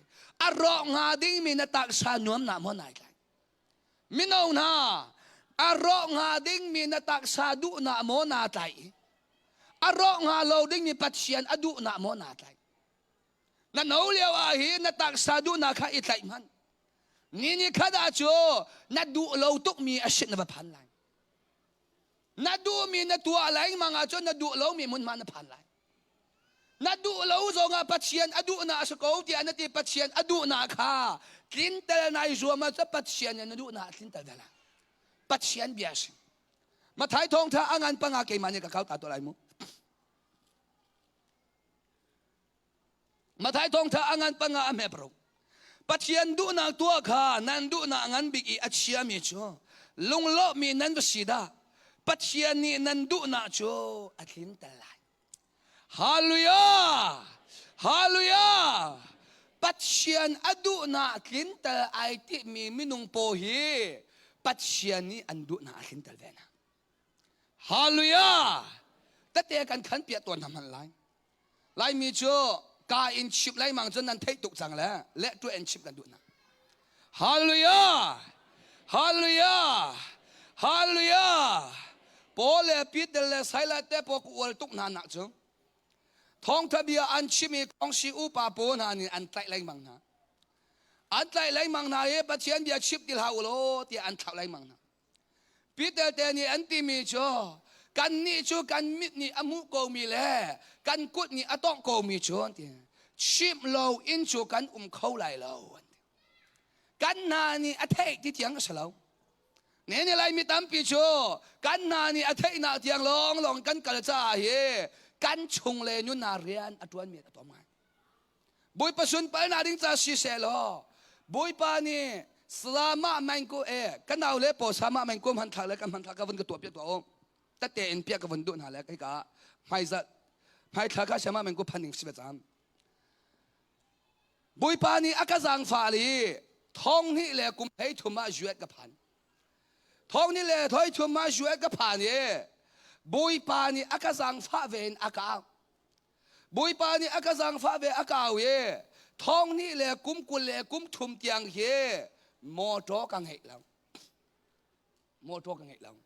a rawk hnga dingmi na taksa nuamnak maw nai tlaih? Mino hna, a rawk hnga dingmi na taksa duhnak maw naa tlaih i a rawk hnga lo dingmi Pathian a duhnak maw naa tlaih? Na no lio ah hi na taksa duhnak kha i tlaih hmanh. Ni ni khat ah cu na duh lo tukmi a sin na va phan lai. Na duhmi na tuah lengmang ahcun na duh lomi hmunhma na phan lai. Na duh lo zongah Pathian a duhnak a si ko tiah na ti Pathian a duhnak kha tlintel nai zuam ahcun Pathian nih na duhnak a tlintel ve lai. Pathian bia a si. Mathai thawngtha a ngan panga keimah nih ka kau ta tuah lai mu. Mathai thawngtha a ngan panga a hme paruk. Pathian duhnak tuah kha nan duhnak ngan bik i a chiami cu lunglawmhmi nan va si dah. Pathian nih nan duhnak cu a tlinter lai. Hallelujah! Hallelujah! Pathian a duhnak tlinter ai timi minung paw hi Pathian nih an duhnak a tlinter ve hna. Hallelujah! Tete kan khan piah tuan hna hmanh lai. Laimi cu ka in chimh lengmang cun nan theih tuk cang le le tuah in chimh kan duh hna. Hallelujah! Hallelujah! Hallelujah! Paul le Peter le Silas te pawl ku ual tuk hna nak cu thawngtha bia an chim i kongsi upa pawl hna nih an tlaih lengmang hna. An tlaih lengmang hna i Pathian bia chimh ti hlah u law tiah an thlauh lengmang hna. Peter te nih an timi cu kannih cu kan mit nih a hmuh komi le kan kut nih a tawngh komi cu an ti. Chimh lo in cu kan um kho lai lo an ti. Kan hna nih a theih ti tiang a si lo. Ne ne Laimi tampi cu kan hna nih a theihnak tiang lawnglawng kan kal caah hi kan chung le nunnak rian a ṭuanmi a tom ngai. Bawipa sunparnak ding ca si seh law Bawipa nih Salama mangko e ka nau le paw sama mangko hman thlak le ka hman thlak ka vun ka tuah piak tuah um tate in piak ka vun duh hna le kai ka hmaizat hmaithla kha sama mangko phan ding si be cam Bawipa nih a ka zaangfah i thong hnih le kum hei thum ah zuet ka phan thong hnih le thoi thum ah zuet ka phan i Bawipa nih a ka zaangfah ve in a ka au Bawipa nih a ka zaangfah ve a kau i thong hnih le kum 20 le kum thum tiang hi motor ka ngeih lo. Motor ka ngeih lo.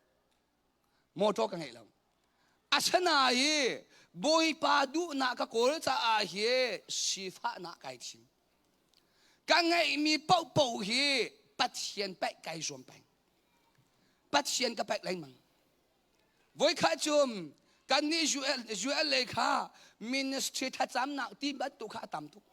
Motor ka ngeih lo. Asana i Bawipa duhnak ka kawl caah hi sifahnak kai thim. Ka ngeihmi paohpaoh hi Pathian paih kai zuam peng. Pathian ka paih lengmang. Voikhat cu kannih ULA kha ministry thlacamnak ti bantuk kha a tam tuk.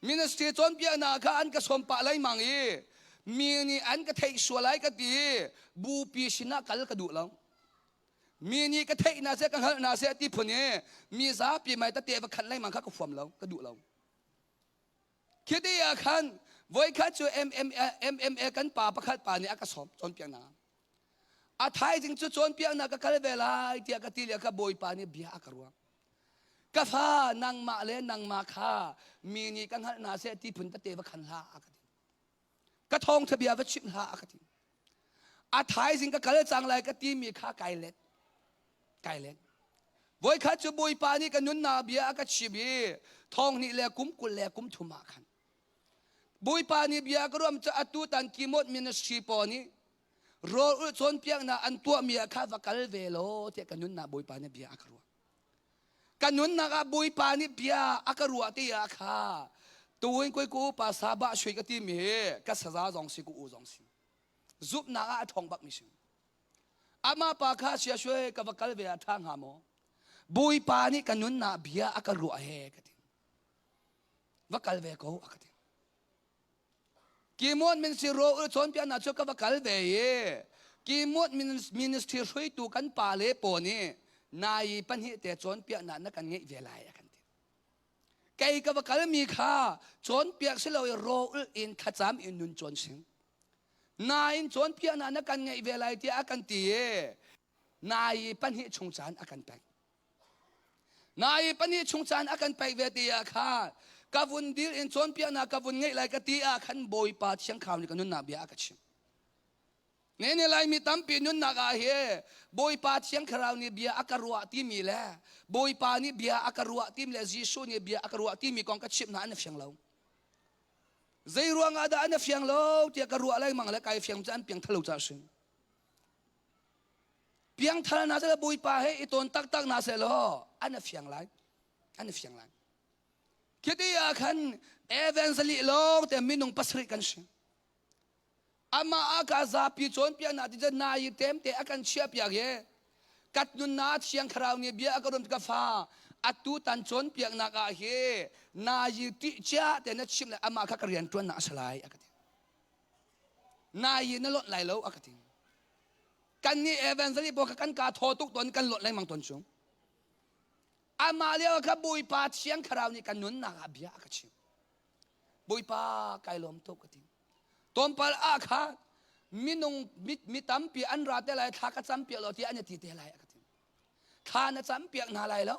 Ministry cawnpiaknak kha an ka sawm pah lengmang i mi nih an ka theih sual lai ka ti i bupi sinah kal ka duh lo. Mi nih ka theih hna seh ka hngalh hna seh ti phun i mi zapi mai tete va khan lengmang kha ka huam lo, ka duh lo. Khi ti ah khan voikhat cu MMA kan pa pakhat pa nih a ka sawm cawnpiaknak. A thaizing cu cawnpiaknak ka kal ve lai tiah ka ti le ka bawipa nih bia a ka ruah. Ka fa nangmah le nangmah kha mi nih ka hngalh hna seh ti phun tete va khan hlah a ka ti. Ka thawngtha bia va chimh hlah a ka ti. A thaizing ka kal cang lai ka timi kha kai let. Kai let. Voikhat cu Bawipa nih ka nunnak bia a ka chim i thong hnih le kum 20 le kum thum ah khan Bawipa nih bia ka ruam cu atu tan Kimot ministry pawl nih rawl ulh cawnpiaknak an tuahmi ah kha va kal ve law tiah ka nunnak Bawipa nih bia a ka ruah. Ka nunnak ah Bawipa nih bia a ka ruah ti ah kha tuin koi ku pa sa ba shui ka timi hi ka saza zong si ku u zong si. Zumhnak ah a ṭhawng bak mi si. Amah pa kha sia shui ka va kal ve ah ṭha hnga maw? Bawipa nih ka nunnak bia a ka ruah he ka ti. Va kal ve ko a ka ti. Kimon min si ro ul cawnpiaknak cu ka va kal ve i Kimon ministry hruaitu kan pa le paw nih nai pahnih te cawnpiaknak na kan ngeih ve lai a kan ti. Kei ka va kalmi kha cawnpiak si lo i ro ul in thlacam in nun cawn sing. Nain cawnpiaknak na kan ngeih ve lai tiah a kan ti i nai pahnih chung caan a kan pek. Nai pahnih chung caan a kan pek ve ti ah khan ka vun dil in cawnpiaknak ka vun ngeih lai ka ti ah khan Bawipa Thiang Thlarau nih ka nunnak bia a ka chimh. Ne ne Laimi tampi nunnak ah hi Bawipa Thiang Thlarau nih bia a ka ruah timi le Bawipa nih bia a ka ruah timi le Jesuh nih bia a ka ruah timi kong ka chimh hna an fiang lo. Zei ruang ah dah an fiang lo tiah ka ruah lengmang le kai fiang cu an piang thalo ca si. Piangthar hna seh Bawipa he i tawn taktak hna seh law an fiang lai. An fiang lai. Khiti ah khan evangelist lawng te minung pasarih kan si. Amah ah ka zapi cawnpiaknak ti cun nai tem te a kan chiah piak hi kat nunnak thiang thlarau nih bia a ka rum ka fa atu tan cawnpiaknak ah hi nai ti cia te na chim le amah kha ka rian ṭuannak a si lai a ka ti. Nai na lonh lai lo a ka ti. Kan nih evangelist pawl kha kan ka thaw tuk tawn kan lonh lengmang tawn chung. Amah lio kha Bawipa Thiang Thlarau nih kan nunnak ah bia a ka chim. Bawipa kai lawm tuk ka ti. Tlawmpal ah kha minung mi, mi tampi an ra te lai thla ka cam piak lo tiah an ti te lai a ka ti. Thla na cam piak hna lai lo.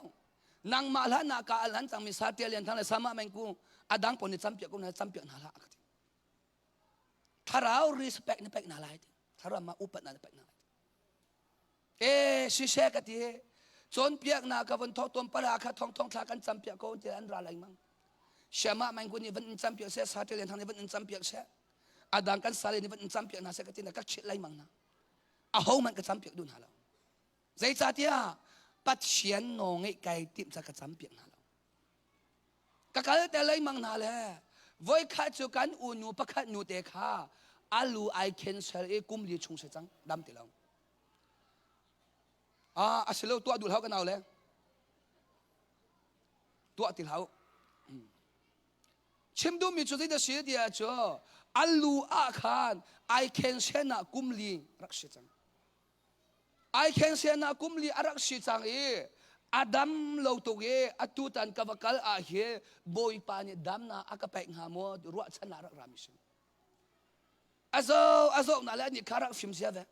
Nangmah hlan ah ka al han cangmi sa tial lian thang le sama mengku adang pawl nih cam piak ko na cam piak hna hlah a ka ti. Thlarau respect na pek hna lai ti. Thlarau mah upat na pek hna lai. E siseh ka ti. Cawnpiaknak ka von thawk tawn pala kha thong thong thla kan campiak ko ti an ra lengmang. Siama mang kun nih van in campiak seh, sa ṭel thang nih van in campiak seh. Adang kan sale nih van in campiak hna seh ka ti na ka chit lengmang na. A ho man ka campiak duh hna lo. Zeicahtiah Pathian nawl ngeih kai timh ca ka campiak hna lo. Ka kal te lengmang hna le voikhat cu kan unu pakhat nu te kha alu ai cancel i kum li chung si cang dam ti lo. Ah a si lo tuah duh hlah ka nau le. Tuah ti hlah. Chim duhmi cu zeidah si tiah cu alu ah khan ai cancel ah kum li rak si cang. Ai cancel ah kum li a rak si cang i A dam lo tuk i atu tan ka va kal ah hi Bawipa nih damnak a ka pek hnga maw ruahchan ah rak rami si. A zo a zo na le anih kha rak fim sia ve.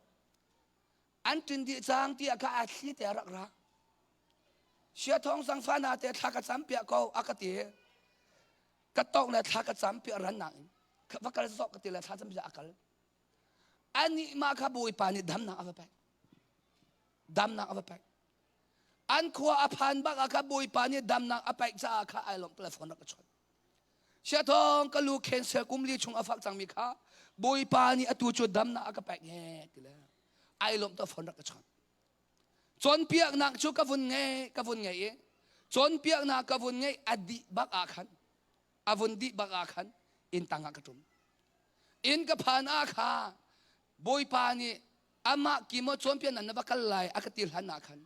An ṭin dih cang tiah kha a thli te rak ra. Sia thong sang fa na te thla ka cam piah ko a ka ti. Ka tong le thla ka cam piah ran nak in. Va kal zawk ka ti le thla cam piah a kal. Anih mah kha Bawipa nih damnak a va pek. Damnak a va pek. An khua a phan bak ah kha Bawipa nih damnak a pek caah kha ai lawmh telephone rak ka chawnh. Siathawng ka lu cancer kum li chung a fak cangmi kha Bawipa nih atu cu damnak a ka pek he ti le ai lawmh ta phone rak ka chawnh. Cawnpiaknak cu ka vun ngei ka vun ngei i cawnpiaknak ka vun ngei a dih bak ah khan a vun dih bak ah khan inn tang ah ka ṭum. Inn ka phan ah kha Bawipa nih amah ki maw cawnpiaknak na va kal lai a ka ti hlan ah khan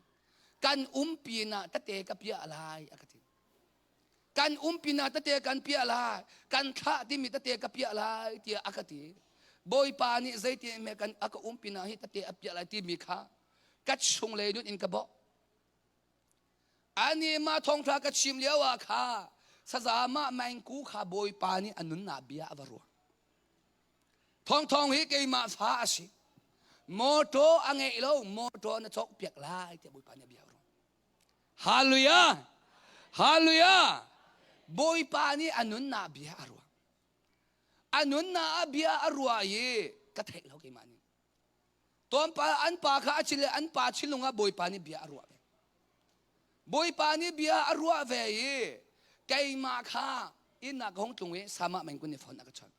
kan umpi na tete ka piah lai a ka ti. Kan umpi na tete kan piah lai, kan thlah timi tete ka piah lai tiah a ka ti. Bawipa nih zeitin me kan a ka umpi na hi tete a piah lai timi kha ka chung lei nun in ka bawh. Ani mah thawngṭha ka chim lio ah kha saza mah mangku kha Bawipa nih a nunnak bia a va ruah. Thawngthawng hi keimah fa a si. Mawṭaw a ngeih lo, mawṭaw na cawk piak lai tiah Bawipa nih a bia a ruah. Hallelujah! Hallelujah! Bawipa nih a nunnak bia a ruah. A nunnak a bia a ruah i ka theih lo keimah nih. Tuanpa an pa kha a chil le an pa thinlung ah Bawipa nih bia a ruah ve. Bawipa nih bia a ruah ve i keimah kha inn ah ka hung tlung i sama mengkun nih phone a ka chawnh.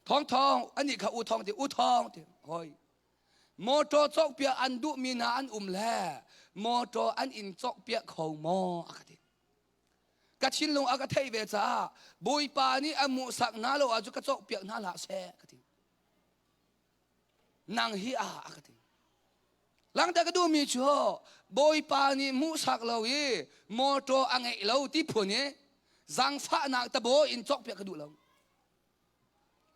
Thawng thawng anih kha u thawng ti u thawng ti hoi motor cawkpiak an duhmi hna an um le motor an in cawkpiak kho maw a ka ti. Ka thinlung a ka theih ve caah Bawipa nih a hmuhsak hna lo ahcun ka cawkpiak hna hlah seh ka ti. Nang hi a a ka ti. Langter ka duhmi cu Bawipa nih hmuhsak lo i mawṭaw a ngeih lo ti phun i zaangfahnak tabo in cawkpiak ka duh lo.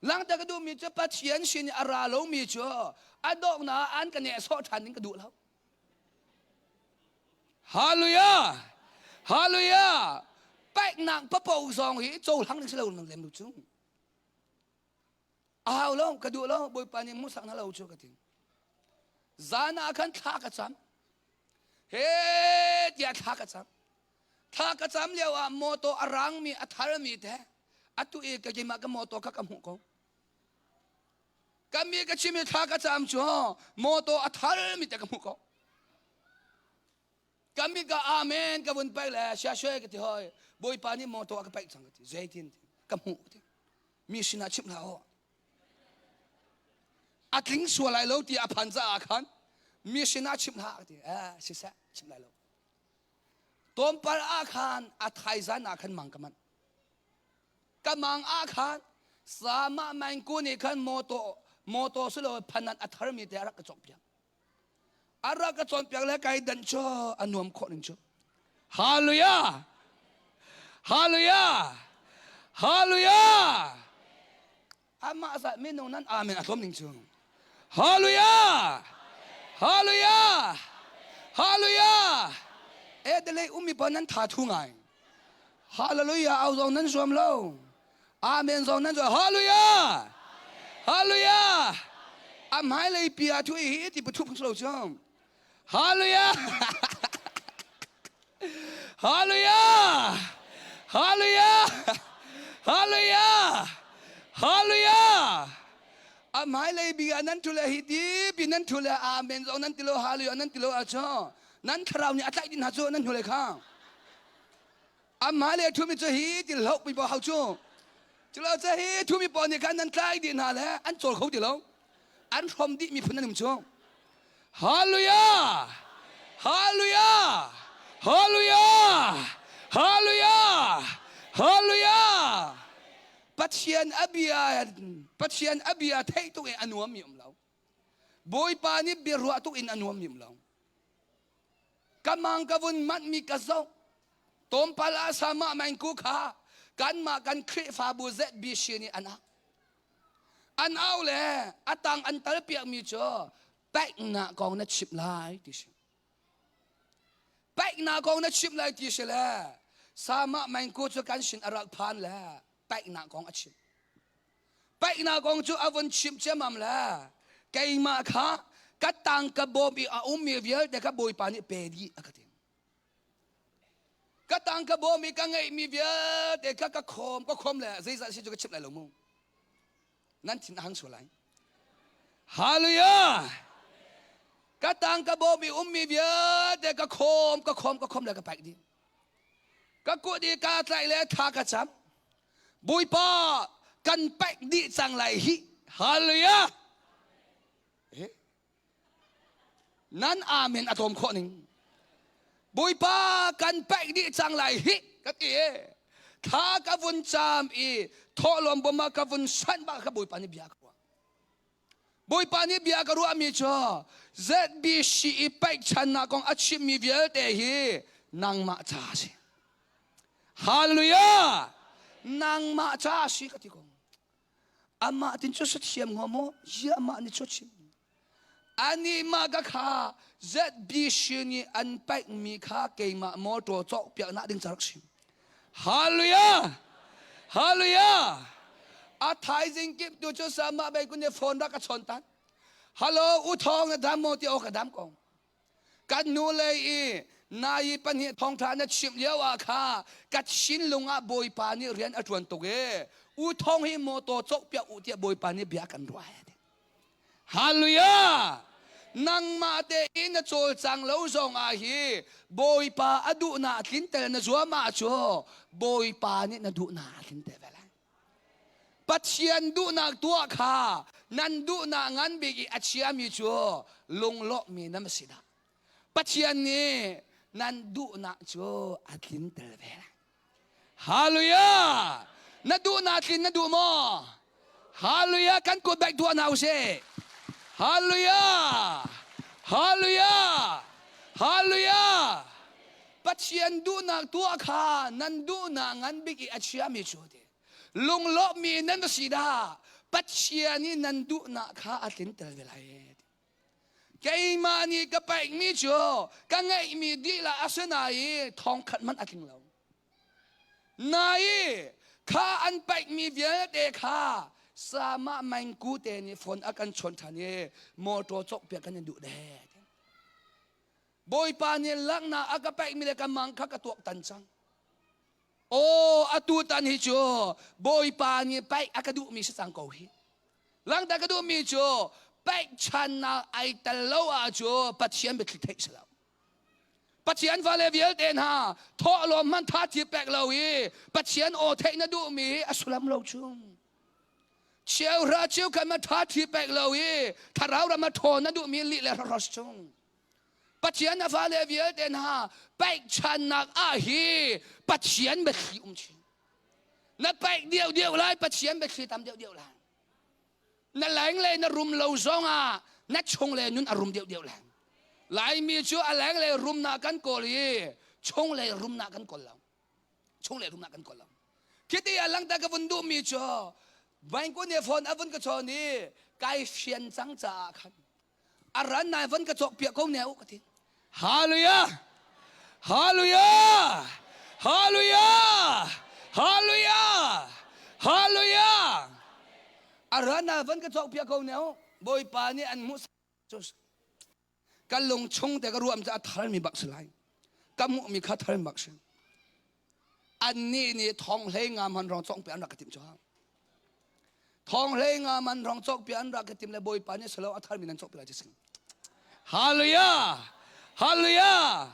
Langter ka duhmi cu Pathian sin i a ra lomi cu a donghnak ah an ka nehsawh ṭhan ding ka duh lo. Hallelujah! Hallelujah! Paihnak papo zong hi cohlang ding si lo lem lu cu. A hau lo, ka duh lo, Bawipa nih hmuhsak na lo cu ka ti. Zan ah khan thla ka cam. He tiah thla ka cam. Thla ka cam lio ah mawtaw a rangmi a tharmi te atu i ka keimah ka mawtaw kha ka hmuh ko. Ka mi ka chim i thla ka cam cu mawtaw a tharmi te ka hmuh ko. Ka mi ka amen ka vun paih le sia shui ka ti hoi. Bawipa nih mawtaw a ka paih cang ka ti. Zeitin ka hmuh ka ti. Mi sinah chimh hlah u. A tling sual lai lo ti a phan caah khan mi sinah chimh hlah ka ti. Eh siseh chim lai lo. Tlawmpal ah khan a thaizan ah khan mang ka manh. Ka mang ah khan sama mangku nih khan mawtaw mawtaw silo phanan a tharmi te a rak ka cawkpiak. A rak ka cawnpiak le kai dan cu a nuam khawh ning cu. Hallelujah! Hallelujah! Hallelujah! Amah zat minung nan amen a tlawm ning cu. Hallelujah! Hallelujah! Hallelujah! E delei ummi pa nan tha thu ngai. Hallelujah au zong nan zuam lo. Amen zong nan zuam. Hallelujah! Hallelujah! A hmailei pi ah thu hi ti pathu phung lo cu. Hallelujah! Hallelujah! Hallelujah! Hallelujah! Hallelujah! A hmailei bi ah nan thu le hi ti pi nan thu le amen zong nan ti lo hallelujah nan ti lo ah cu nan thlarau nih a tlaih din hna cu nan hnulei kha. Amah le thumi cu hi ti hloh mi pawl hau cu. Culo cu hi thumi pawl nih khan nan tlai dih hna le an cawl kho ti lo. An hrom dih miphun nan um cu. Hallelujah! Hallelujah! Hallelujah! Hallelujah! Hallelujah! Pathian a bia Pathian a bia theih tuk in a nuam mi um lo. Bawipa nih bia ruah tuk in a nuam mi um lo. Ka mang ka vun manh mi ka zoh. Tawmpal ah sama mangku kha kanmah kan Khrihfabu ZBC nih an au. An au le a tang an tal piak mi cu paihnak kong na chimh lai ti si. Paihnak kong na chimh lai ti si le Sama Mengku cu kan sin a rak phan le paihnak kong a chim. Paihnak kong cu a vun chimh ciammam le keimah kha ka tangka bawm i a ummi vialte kha Bawipa nih pe dih a ka ti. Ka tangka bawm i ka ngeihmi vialte kha ka khawm ka khawm le zeizah si cu ka chimh lai lo mu. Nan thin a hang sual lai. Hallelujah! Ka tangka bawm i ummi vialte ka khawm ka khawm ka khawm le ka paih dih. Ka kut i kaa tlaih le thla ka cam. Bawipa kan paih dih cang lai hi. Hallelujah! Eh? Nan amen a tlawm khawh ning. Bawipa kan paih dih cang lai hi ka ti e. Thla ka vun cam i thawhlawm bawm ah ka vun sanh bak ka Bawipa nih bia ka ruah. Bawipa nih bia ka ruahmi cu ZBC i paihchannak kong a chimmi vialte hi nangmah ca a si. Hallelujah! Nangmah ca a si ka ti ko. Amah tin cu sathiam hnga maw? Ziah amah nih cu chim. Anih mah ka kha ZBC nih an paihmi kha keimah motor cawkpiak nak ding ca rak si. Hallelujah! Hallelujah! A thaizing kip tu cu sama bei kun phone rak ka chawn tan. Hello, u thong na dam maw ti aw ka dam ko. Kan nu lei i nai pahnih thawngṭha na chimh lio ah kha ka thinlung ah Bawipa nih rian a ṭuan tuk i u thong hi mawtaw cawkpiak u tiah Bawipa nih bia kan ruah. Hallelujah! Nangmah tein na cawlcang lo zong ah hi Bawipa a duhnak tlinter na zuam ah cu Bawipa nih na duhnak a tlinter ve lai. Pathian duhnak tuah kha nan duhnak ngan bik i a chiami cu lunglawmhmi nan si dah. Pathian nih nan duhnak cu a tlinter ve lai. Hallelujah! Na duhnak tlin na duh maw? Hallelujah! Kan kut baik tuah hna usih. Hallelujah! Hallelujah! Hallelujah! Pathian duhnak tuah kha nan duhnak ngan bik i a chiami cu ti. Lunglawmhmi nan va si dah Pathian i nan duhnak kha a tlinter ve lai. Keimah nih ka paihmi cu ka ngeihmi dihlak a si nain thongkhat hmanh a tling lo. Nai kha an paihmi vialte kha sama mangku te nih phone a kan chawn ṭhan i motor cawkpiak kan in duh deh. Bawipa nih langhnak a ka paihmi le ka mang kha ka tuaktan cang. Aw atu tan hi cu Bawipa nih paih a ka duhmi si cang ko hi. Langhter ka duhmi cu paihchannak ai tel lo ahcun Pathian biathli theih si lo. Pathian fale vialte hna thawhlawm hmanh tha thi pek lo i Pathian aw theih na duhmi hi a sullam lo chung. Cheuhra cheukhat ma tha thi pek lo i thlarau ram a ṭhawn na duhmi lih le hros chung. Pathian a fale vialte hna paihchannak ah hi Pathian biathli um chin. Na paih deuh deuh lai Pathian biathli tam deuh deuh lai. Na leng le na rum lo zong ah na chung le nun a rum deuh deuh lai. Laimi cu a leng le rumnak kan kawl i chung le rumnak kan kawl lo. Chung le rumnak kan kawl lo. Khiti a langta ka vun duhmi cu Vaingku nih phone a vun ka chawn i kai fian cang caah khan a ran nai van ka cawk piak ko ne u ka ti hallelujah hallelujah hallelujah hallelujah hallelujah a ran nai van ka cawk piak ko ne u bawipa nih an hmuh cu ka lung chung te ka ruam cu a tharmi bak si lai ka hmuhmi kha tharmi bak si annih nih thong hlei nga man rong cawk piak an rak ka timh cu Thong hlei nga man rong cawk pi an rak ka tim le Bawipa nih salo a tharmi nan cawk pi lai ti sing. Hallelujah! Hallelujah!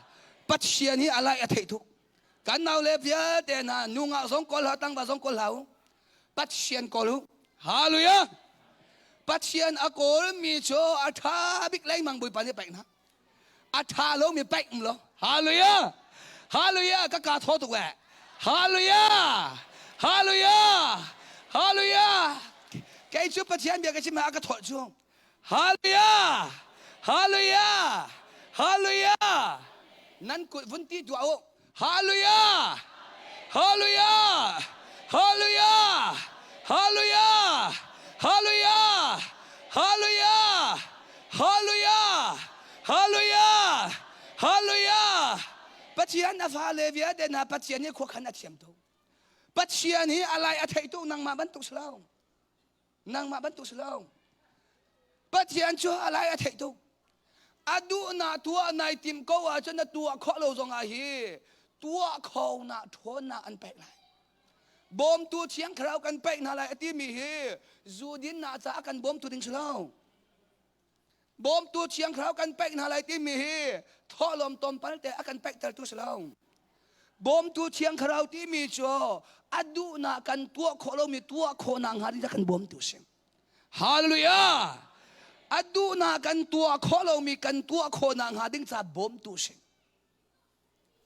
Pathian hi alai a theih tuk. Kan nau le vialte hna nu ngak zong kawl hau tangva zong kawl hau. Pathian kawl hu. Hallelujah! Pathian a kawl mi cu a tha bik lengmang Bawipa nih paih hna. A ṭha lomi paih um lo. Hallelujah! Hallelujah! Ka kaa thaw tuk eh. Hallelujah! Hallelujah! Hallelujah! Kei cu Pathian bia ka chim a ka thawh cu. Hallelujah! Hallelujah! Hallelujah! Nan kut vun ti tuah u. Hallelujah! Hallelujah! Hallelujah! Hallelujah! Hallelujah! Hallelujah! Hallelujah! Hallelujah! Hallelujah! Pathian a fale vialte hna Pathian hi khuakhan a thiam tuk. Pathian hi a lai a theih tuk nangmah bantuk si lo. Nangmah bantuk si lo. Pathian cu a lai a theih tuk. A duhnak tuah nai tim ko ahcun na tuah khawh lo zongah hi tuah kho na ṭhawnnak an pek lai. Bawmtu thiang thlarau kan pek hna lai a timi hi zu dinnak caah kan bawmtu ding si lo. Bawmtu thiang thlarau kan pek hna lai timi hi thawhlawm tlawmpal te a kan pektertu si lo. Bawmtu thiang thlarau timi cu a duhnak kan tuah khawh lomi tuah khawhnak hnga ding kan bawmtu si. Hallelujah! A duhnak kan tuah khawh lomi kan tuah khawhnak hnga ding ca bawmtu si.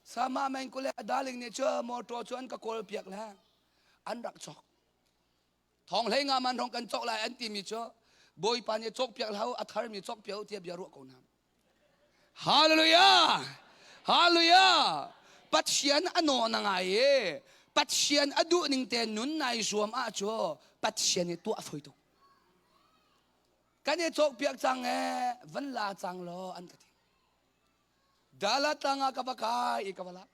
Sama mengkule darling nih cu motor cu an ka kawl piak le an rak cawk. Thong hlei nga man rong kan cawk lai an timi cu Bawipa nih cawk piak hlah a tharmi cawk piak tiah bia ruah ko hna. Hallelujah! Hallelujah! Pathian a naw na ngai i Pathian a duh ning te nun nai zuam ah cu Pathian i tuah foi tuk. Kan i cawk piak cang e van la cang law an ka ti. Dala tlang ah ka va kai i ka va lak.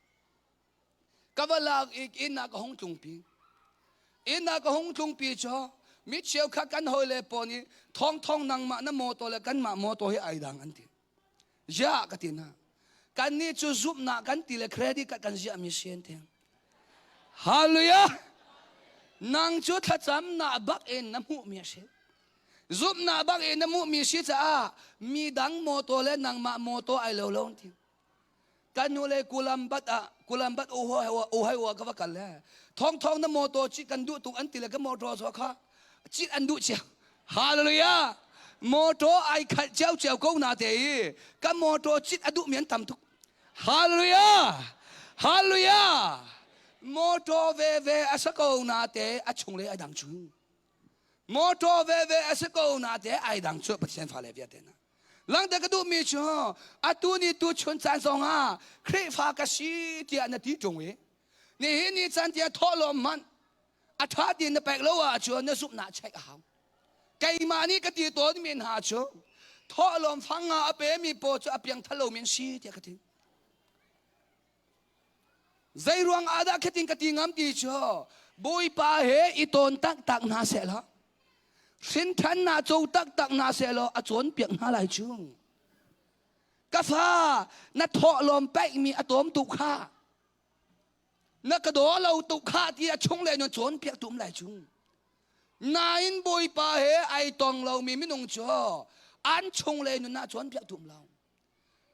Ka va lak i inn ah ka hung tlungpi. Inn ah ka hung tlungpi cu mi cheukhat kan hawile pawl nih thawngthawng nangmah na mawtaw le kanmah mawtaw hi ai dang an ti. Ziah ka ti hna. Kannih cu zumhnak kan ti le credit card kan ziahmi si an ti. Hallelujah! Nang cu thlacamnak bak in na hmuhmi a si. Zumhnak bak in na hmuhmi si caah mi dang mawtaw le nangmah mawtaw ai lo lo an ti. Kan nu le kulambat ah kulambat ohio ah ka va kal le thong thong na motor cit kan duh tuk an ti le ka motor so kha cit an duh cia. Hallelujah! Motor ai khalh cio cio ko na te i ka motor cit a duh mi an tam tuk. Hallelujah! Hallelujah! Motor ve ve a sa ko na te a chung le ai dang chu. Motor ve ve a si ko na te ai dang chu Pathian fale vialte na. Langte ka duhmi cu atu ni tu chun caan zongah Khrihfa ka si tiah na ti ṭung i nihin ni caan tiah thawhlawm hmanh a ṭha ti na pek lo ahcun na zumhnak check a hau. Keimah nih ka ti tawnmi hna cu thawhlawm fang nga a pemi paw cu a piangthar lomi an si tiah ka ti. Zei ruang ah dah khatin ka ti ngam ti cu Bawipa he i tawn taktak hna seh law hrinthan na co taktak hna seh law a cawnpiak hna lai cu. Ka fa na thawhlawm paihmi a tawm tuk kha na ka daw lo tuk kha ti a chung le nun cawnpiak tum lai cu. Nain Bawipa he ai tong lomi minung cu an chung le nun ah cawnpiak tum lo.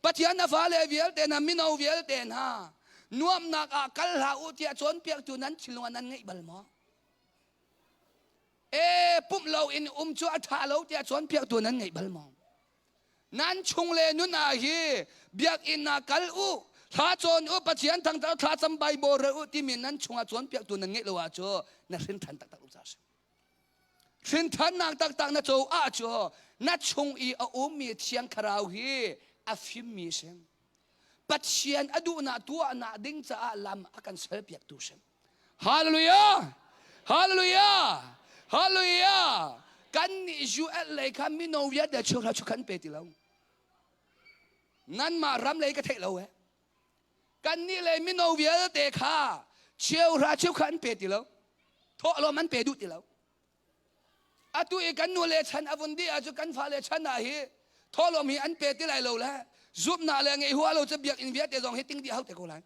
Pathian na fale vialte hna mino vialte hna nuamnak ah kal hlah u tiah cawnpiaktu nan thinlung ah nan ngeih bal maw? E pumh lo in um cu a ṭha lo tiah cawnpiaktu nan ngeih bal maw? Nan chung le nun ah hi biakinn ah kal u, thla cawn u, Pathian thangthar thlacam Bible rel u timi nan chungah cawnpiaktu nan ngeih lo ahcun na hrinṭhan taktak lo caah a si. Hrinthannak taktak na co ahcun na chung i a ummi Thiang Thlarau hi a fimmi si. Pathian a duhnak tuahnak ding caah lam a kan serpiaktu si. Hallelujah! Hallelujah! Hallelujah! Kan nih UL lei kha mino vialte cheuhra chu kan pe ti lo. Nanmah ram lei ka theih lo eh. Kannih le mino vialte kha cheuhra cheukhat an pe ti lo. Thawhlawm an pe duh ti lo. Atu i kan nu le chan a vun dih ahcun kan fale chan ah hi thawhlawm hi an pe ti lai lo le zumhnak le ngeih hua lo cu biakinn vialte zong hi ting dih hau te ko lai.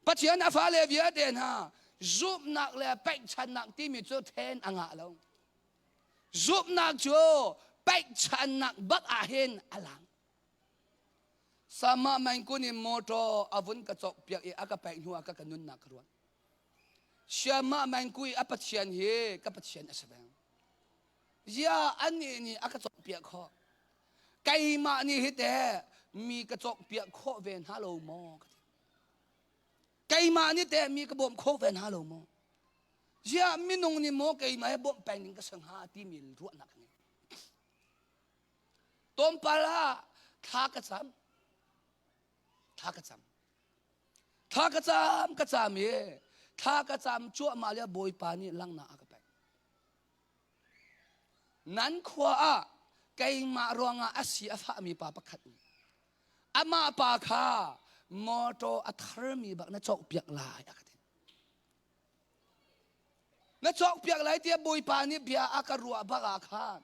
Pathian a fale vialte hna zumhnak le pekchannak timi cu then a ngah lo. Zumhnak cu pekchannak bak ah hin a lang. Sama Mangkun in motor a vun ka cawk piak i a ka pek hnu ah ka ka nunnak ka ruat. Siamah Mangkui a Pathian hi ka Pathian a si beng. Zia anih nih a ka cawk piak khawh. Keimah nih hi teh mi ka cawk piak khawh ve hna lo maw? Ka ti. Keimah nih teh mi ka bawmh khawh ve hna lo maw? Ziah minung nih maw keimah hi bawmh peng ding ka si hnga timi ruahnak ka ngei. Tlawmpal ah thla ka cam. Thla ka cam. Thla ka cam ka cam i thla ka cam cuahmah le Bawipa nih langhnak a ka pek. Nan khua ah keimah ruangah a si a fahmi pa pakhat nih amah pa kha. Motor a tharmi bak na cawk piak lai a ka ti. Na cawk piak lai tiah Bawipa nih bia a ka ruah bak ah khan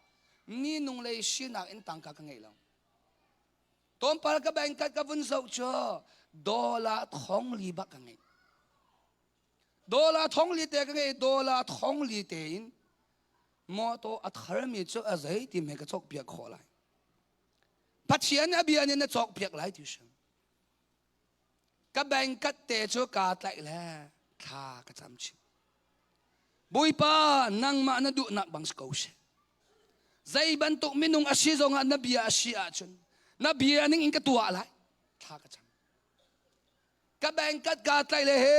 minung lei sinak in tangka ka ngei lo. Tlawmpal ka bank ka vun zoh cu dollar thong li bak ka ngei. Dollar thong li te ka ngei dollar thong li te in motor a tharmi cu a zei ti me ka cawk piak khawh lai. Pathian a bia nih na cawk piak lai ti si. Ka bank kat te cu kaa tlaih le thla ka cam chih. Bawipa nangmah na duhnak bang si ko seh. Zei bantuk minung a si zongah na bia a si ahcun na bia ning in ka tuah lai. Thla ka cam. Ka bank kat kaa tlaih le he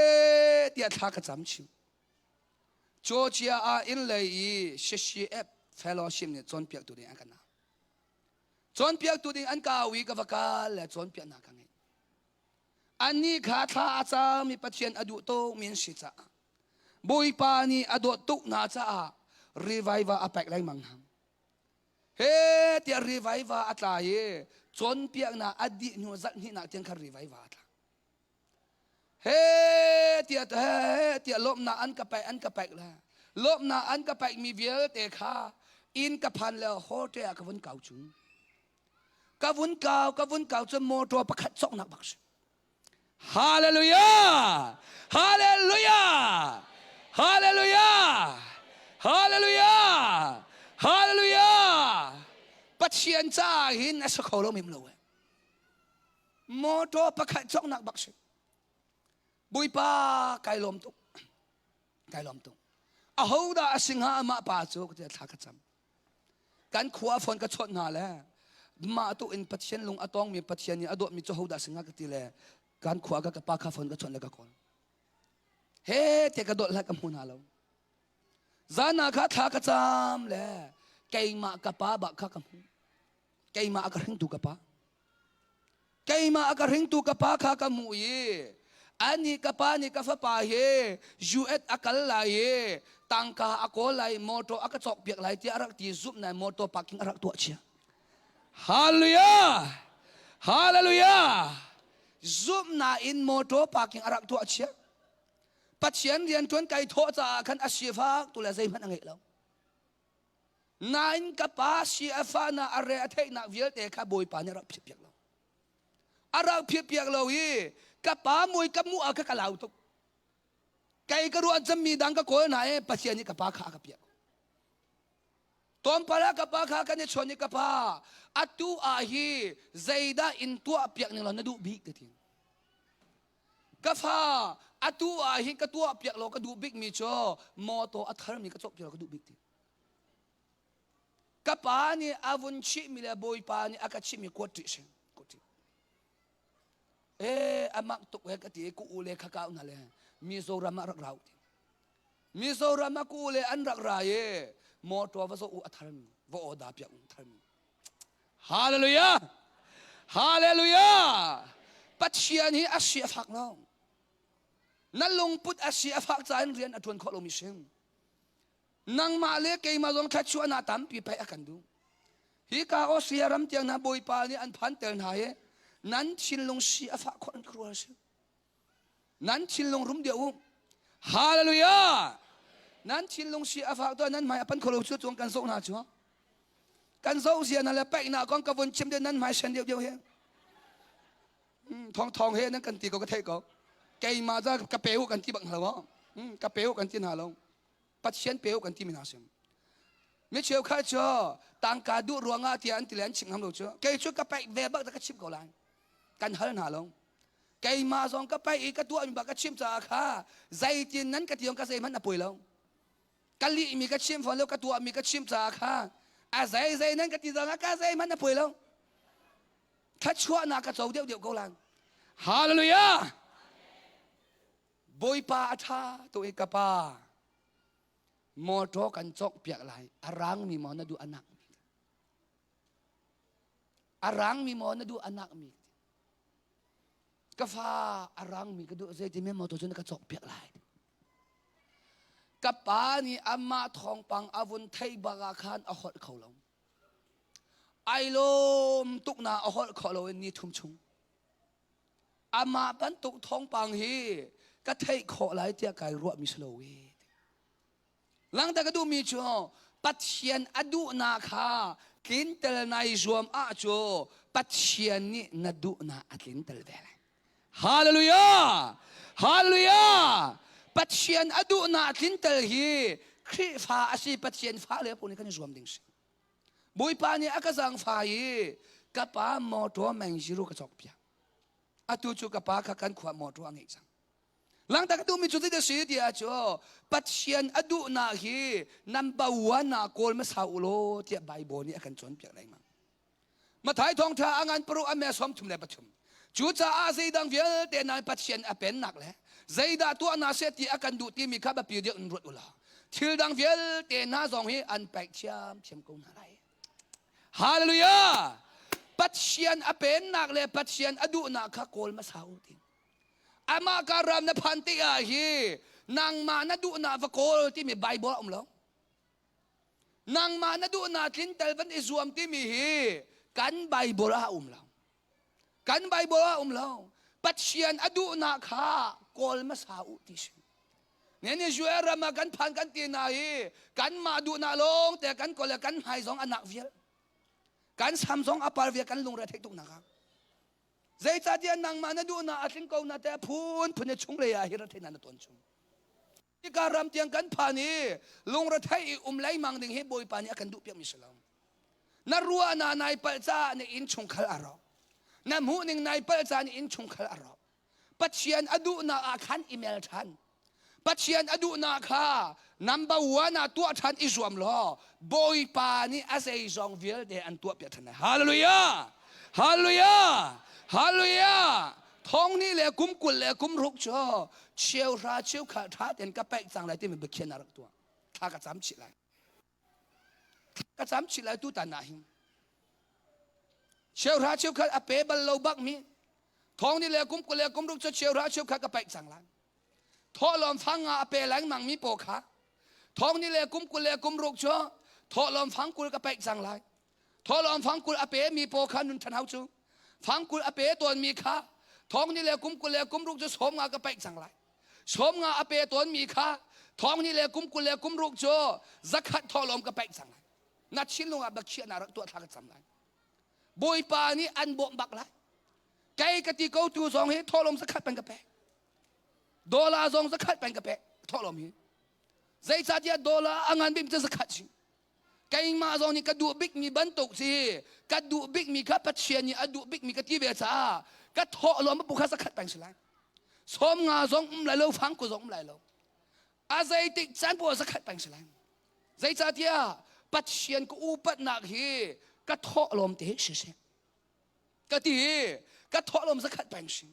tiah thla ka cam chih. Georgia ah inn lei i CCF fellowship nih cawnpiaktu ding an kan au. Cawnpiaktu ding an ka au i ka va kal le cawnpiaknak ka ngei. Annih kha thla a cami Pathian a duh tukmi an si caah Bawipa nih a dawt tuk hna caah revival a pek lengmang hna. He tiah revival a tla i cawnpiaknak a dih hnu zarh hnihnak tiang khan revival a tla. He tiah he tiah lawmhnak an ka pek an ka pek le lawmhnak an ka pekmi vialte kha inn ka phan le hotel ah ka vun kau cu. Ka vun kau ka vun kau cu motor pakhat cawknak bak si. Hallelujah! Hallelujah! Hallelujah! Hallelujah! Hallelujah! Pathian caah hin a si kho lo mem lo eh. Motor pakhat cawknak bak si. Bawipa kai lawm tuk. Kai lawm tuk. Aho dah a si hnga amah pa cu ka ti thla ka cam. Kan khua phone ka chawnh hna le mah tu in Pathian lung a tawngmi Pathian nih a dawtmi cu ho dah si hnga ka ti le kan khua ka ka pa kha phone ka chawnh le ka kawl. He te ka dawt hlah ka hmu hna lo. Zan ah kha thla ka cam le keimah ka pa bak kha ka hmu. Keimah a ka hringtu ka pa. Keimah a ka hringtu ka pa kha ka hmuh i anih ka pa nih ka fapa hi US a kal lai i tangka a kawl lai motor a ka cawkpiak lai tiah a rak ti zumh nai motor parking a rak tuah chia. Hallelujah! Hallelujah! Zumhnak in motor parking a rak tuah chia. Pathian rian ṭuan kai thawh caah khan a sifak tu le zeihmanh a ngeih lo. Nain ka pa si a fahnak a re a theihnak vialte kha Bawipa nih a rak phitpiak lo. A rak phitpiak lo i ka pa mui ka muh ah kha ka lau tuk. Kei ka ruah cemmi dang ka kawl hna i Pathian nih ka pa kha a ka piak. Tlawmpal ah ka pa kha kan i chawn i ka pa atu ah hi zeidah in tuah piak ning law na duh bik ka ti. Ka fa atu ah hin ka tuah piak law ka duh bikmi cu mawtaw a tharmi ka cawk piak law ka duh bik ti. Ka pa nih a vun chihmi le Bawipa nih a ka chihmi kuat ṭih si. Kuat ṭih. Eh a mak tuk he ka ti ku u le kha kau hna le Mizoram ah rak rau ti. Mizoram ah ku u le an rak ra i motor va zo u a tharmi va oda piak u tharmi. Hallelujah! Hallelujah! Pathian hi a si a fak lo. Na lungput a si a fak cain rian a ṭuan khawh lomi si. Nangmah le keimah zong thluachuahnak tampi pei a kan duh. Hi ka Austria ram tiang hna Bawipa nih an phanter hna hi nan thinlung si a fah khawh an khuaruah a si. Nan thinlung rum deuh u. Hallelujah! Nan thinlung si a fak tuah nan hmai a pan kho lo cu chuang kan zoh hna cu. Kan zoh zia na le paihnak kong ka vun chim deuh nan hmai sen deuh deuh he. Thong thong he nan kan ti ko ka theih ko. Keimah za ka pe u kan ti bak hna lo. Ka pe u kan ti hna lo. Pathian pe u kan ti mi hna sim. Mi cheukhat cu tangka duh ruangah tiah an ti le an chim ngam lo cu. Kei cu ka paih ve bak ka chim ko lai. Kan hal hna lo. Keimah zong ka paih i ka tuahmi bak ka chim caah kha zeitin nan ka ti ka zeihmanh a poi lo. Ka lihmi ka chim fawn lo ka tuahmi ka chim caah kha a zei zei nan ka ti zong ah ka zeihmanh a poi lo. Thluachuahnak ka co deuhdeuh ko lai. Hallelujah! Bawipa a ṭha tuk i ka pa motor kan cawk piak lai a rangmi maw na duh a nakmi a rangmi maw na duh a nakmi ka fa a rangmi ka duh zeiti men motor cu na ka cawk piak lai ka pa nih amah thawngpang a vun theih bak ah khan a holh kho lo ai lawm tuk na a holh kho lo in ni thum chung. Amah bantuk thawngpang hi ka theih khawh lai tiah kai ruahmi si lo i. Langta ka duhmi cu Pathian a duhnak kha tlintel nai zuam ah cu Pathian nih na duhnak a tlintel ve lai. Hallelujah! Hallelujah! Pathian a duhnak tlintel hi Khrihfa a si Pathian fa le pu nih kan i zuam ding si. Bawipa nih a ka zaangfah i ka pa motor meng zero ka cawk piak. Atu cu ka pa kha kan khua motor a ngeih cang. Langta ka duhmi cu zeidah si ti ah cu Pathian a duhnak hi number one ah kawl hmasa u law tiah Bible nih a kan cawnpiak lengmang. Mathai thawngṭha a ngan paruk a me 33. Cucaah zeidang vialte nan Pathian a pennak le zeidah tuah na seh ti a kan duh timi kha biapi deuh in ruat u law thil dang vialte hna zong hi an paih thiamthiam ko hna lai. Hallelujah! Pathian a pennak le Pathian a duhnak kha kawl hmasa u ti. Amah ka ram na phan ti ah hi nangmah na duhnak va kawl timi Bible a um lo. Nangmah na duhnak tlintel van i zuam timi hi kan Bible ah a um lo. Kan Bible ah a um lo. Pathian a duhnak kha kawl hmasa u ti si. Nen Israel ram ah kan phan kan ti na hi kanmah duhnak lawng te kan kawl le kan hmai zong a nak vial. Kan sam zong a par vial kan lungre theih tuk nak ah. Zeicahtiah nangmah na duhnak a tling ko na te phun phun i chunglei ah hi ra na ton chung. Hika ram tiang kan phan i lungrethei i um lengmang ding hi Bawipa nih a kan duhpiakmi si lo. Na ruahnak nai palh caah na inn chungkhal a rawk. Na hmuhning nai palh caah na inn chungkhal a rawk. Pathian a duhnak ah khan i mel ṭhan. Pathian a duhnak kha number one ah tuah ṭhan i zuam law Bawipa nih a zeizong vialte an tuahpiak ṭhan lai. Hallelujah! Hallelujah! Hallelujah! Thong ni le kum 20 le kum ruk cu cheuhra cheukhat ṭha tein ka paih cang lai timi biakhian a rak tuah. Thla ka cam chih lai. Ka cam chih lai tutan ah hin. Cheuhra cheukhat a pe bal lo bak mi thong ni le kum 20 le kum ruk cu cheuhra cheukhat ka paih cang lai. Thawhlawm fang nga a pe lengmang mi paw kha thong ni le kum 20 le kum ruk cu thawhlawm fang 20 ka paih cang lai. Thawhlawm fang 20 a pe mi paw kha nun ṭhan hau cu. Fang 20 a pe tawn mi kha thong ni le kum 20 le kum ruk cu 50 ka paih cang lai. 50 a pe tawn mi kha thong ni le kum 20 le kum ruk cu 100 thawhlawm ka paih cang lai. Na thinlung ah biakhiahnak na rak tuah thla ka cam lai. Bawipa nih an bawmh bak lai. Kei ka ti ko tu zong hi thawhlawm 100 peng ka pek. Dollar zong 100 peng ka pek thawhlawm hi. Zeicahtiah dollar a ngan bik cu 100 si. Keimah zong nih ka duh bikmi bantuk si ka duh bikmi kha Pathian nih a duh bikmi ka ti ve caah ka thawhlawm bu kha 100 peng si lai. 50 zong um lai lo, fang ku zong um lai lo. A zeitik caan poah 100 peng si lai. Zeicahtiah Pathian ka upatnak hi ka thawhlawm te hi siseh. Ka ti ka thawhlawm 100 peng si.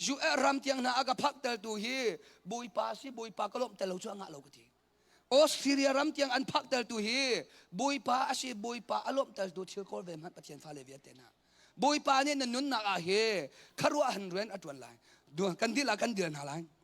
US ram tiang hna a ka phak teltu hi Bawipa si Bawipa ka lawmh tel lo cu a ngah lo ka ti. Australia ram tiang an phak teltu hi Bawipa a si Bawipa a lawmh teltu thil kawl ve hmanh Pathian fale vialte hna. Bawipa nih na nunnak ah hi kharuah han rian a tuan lai. Kan dil ah kan dil hna lai.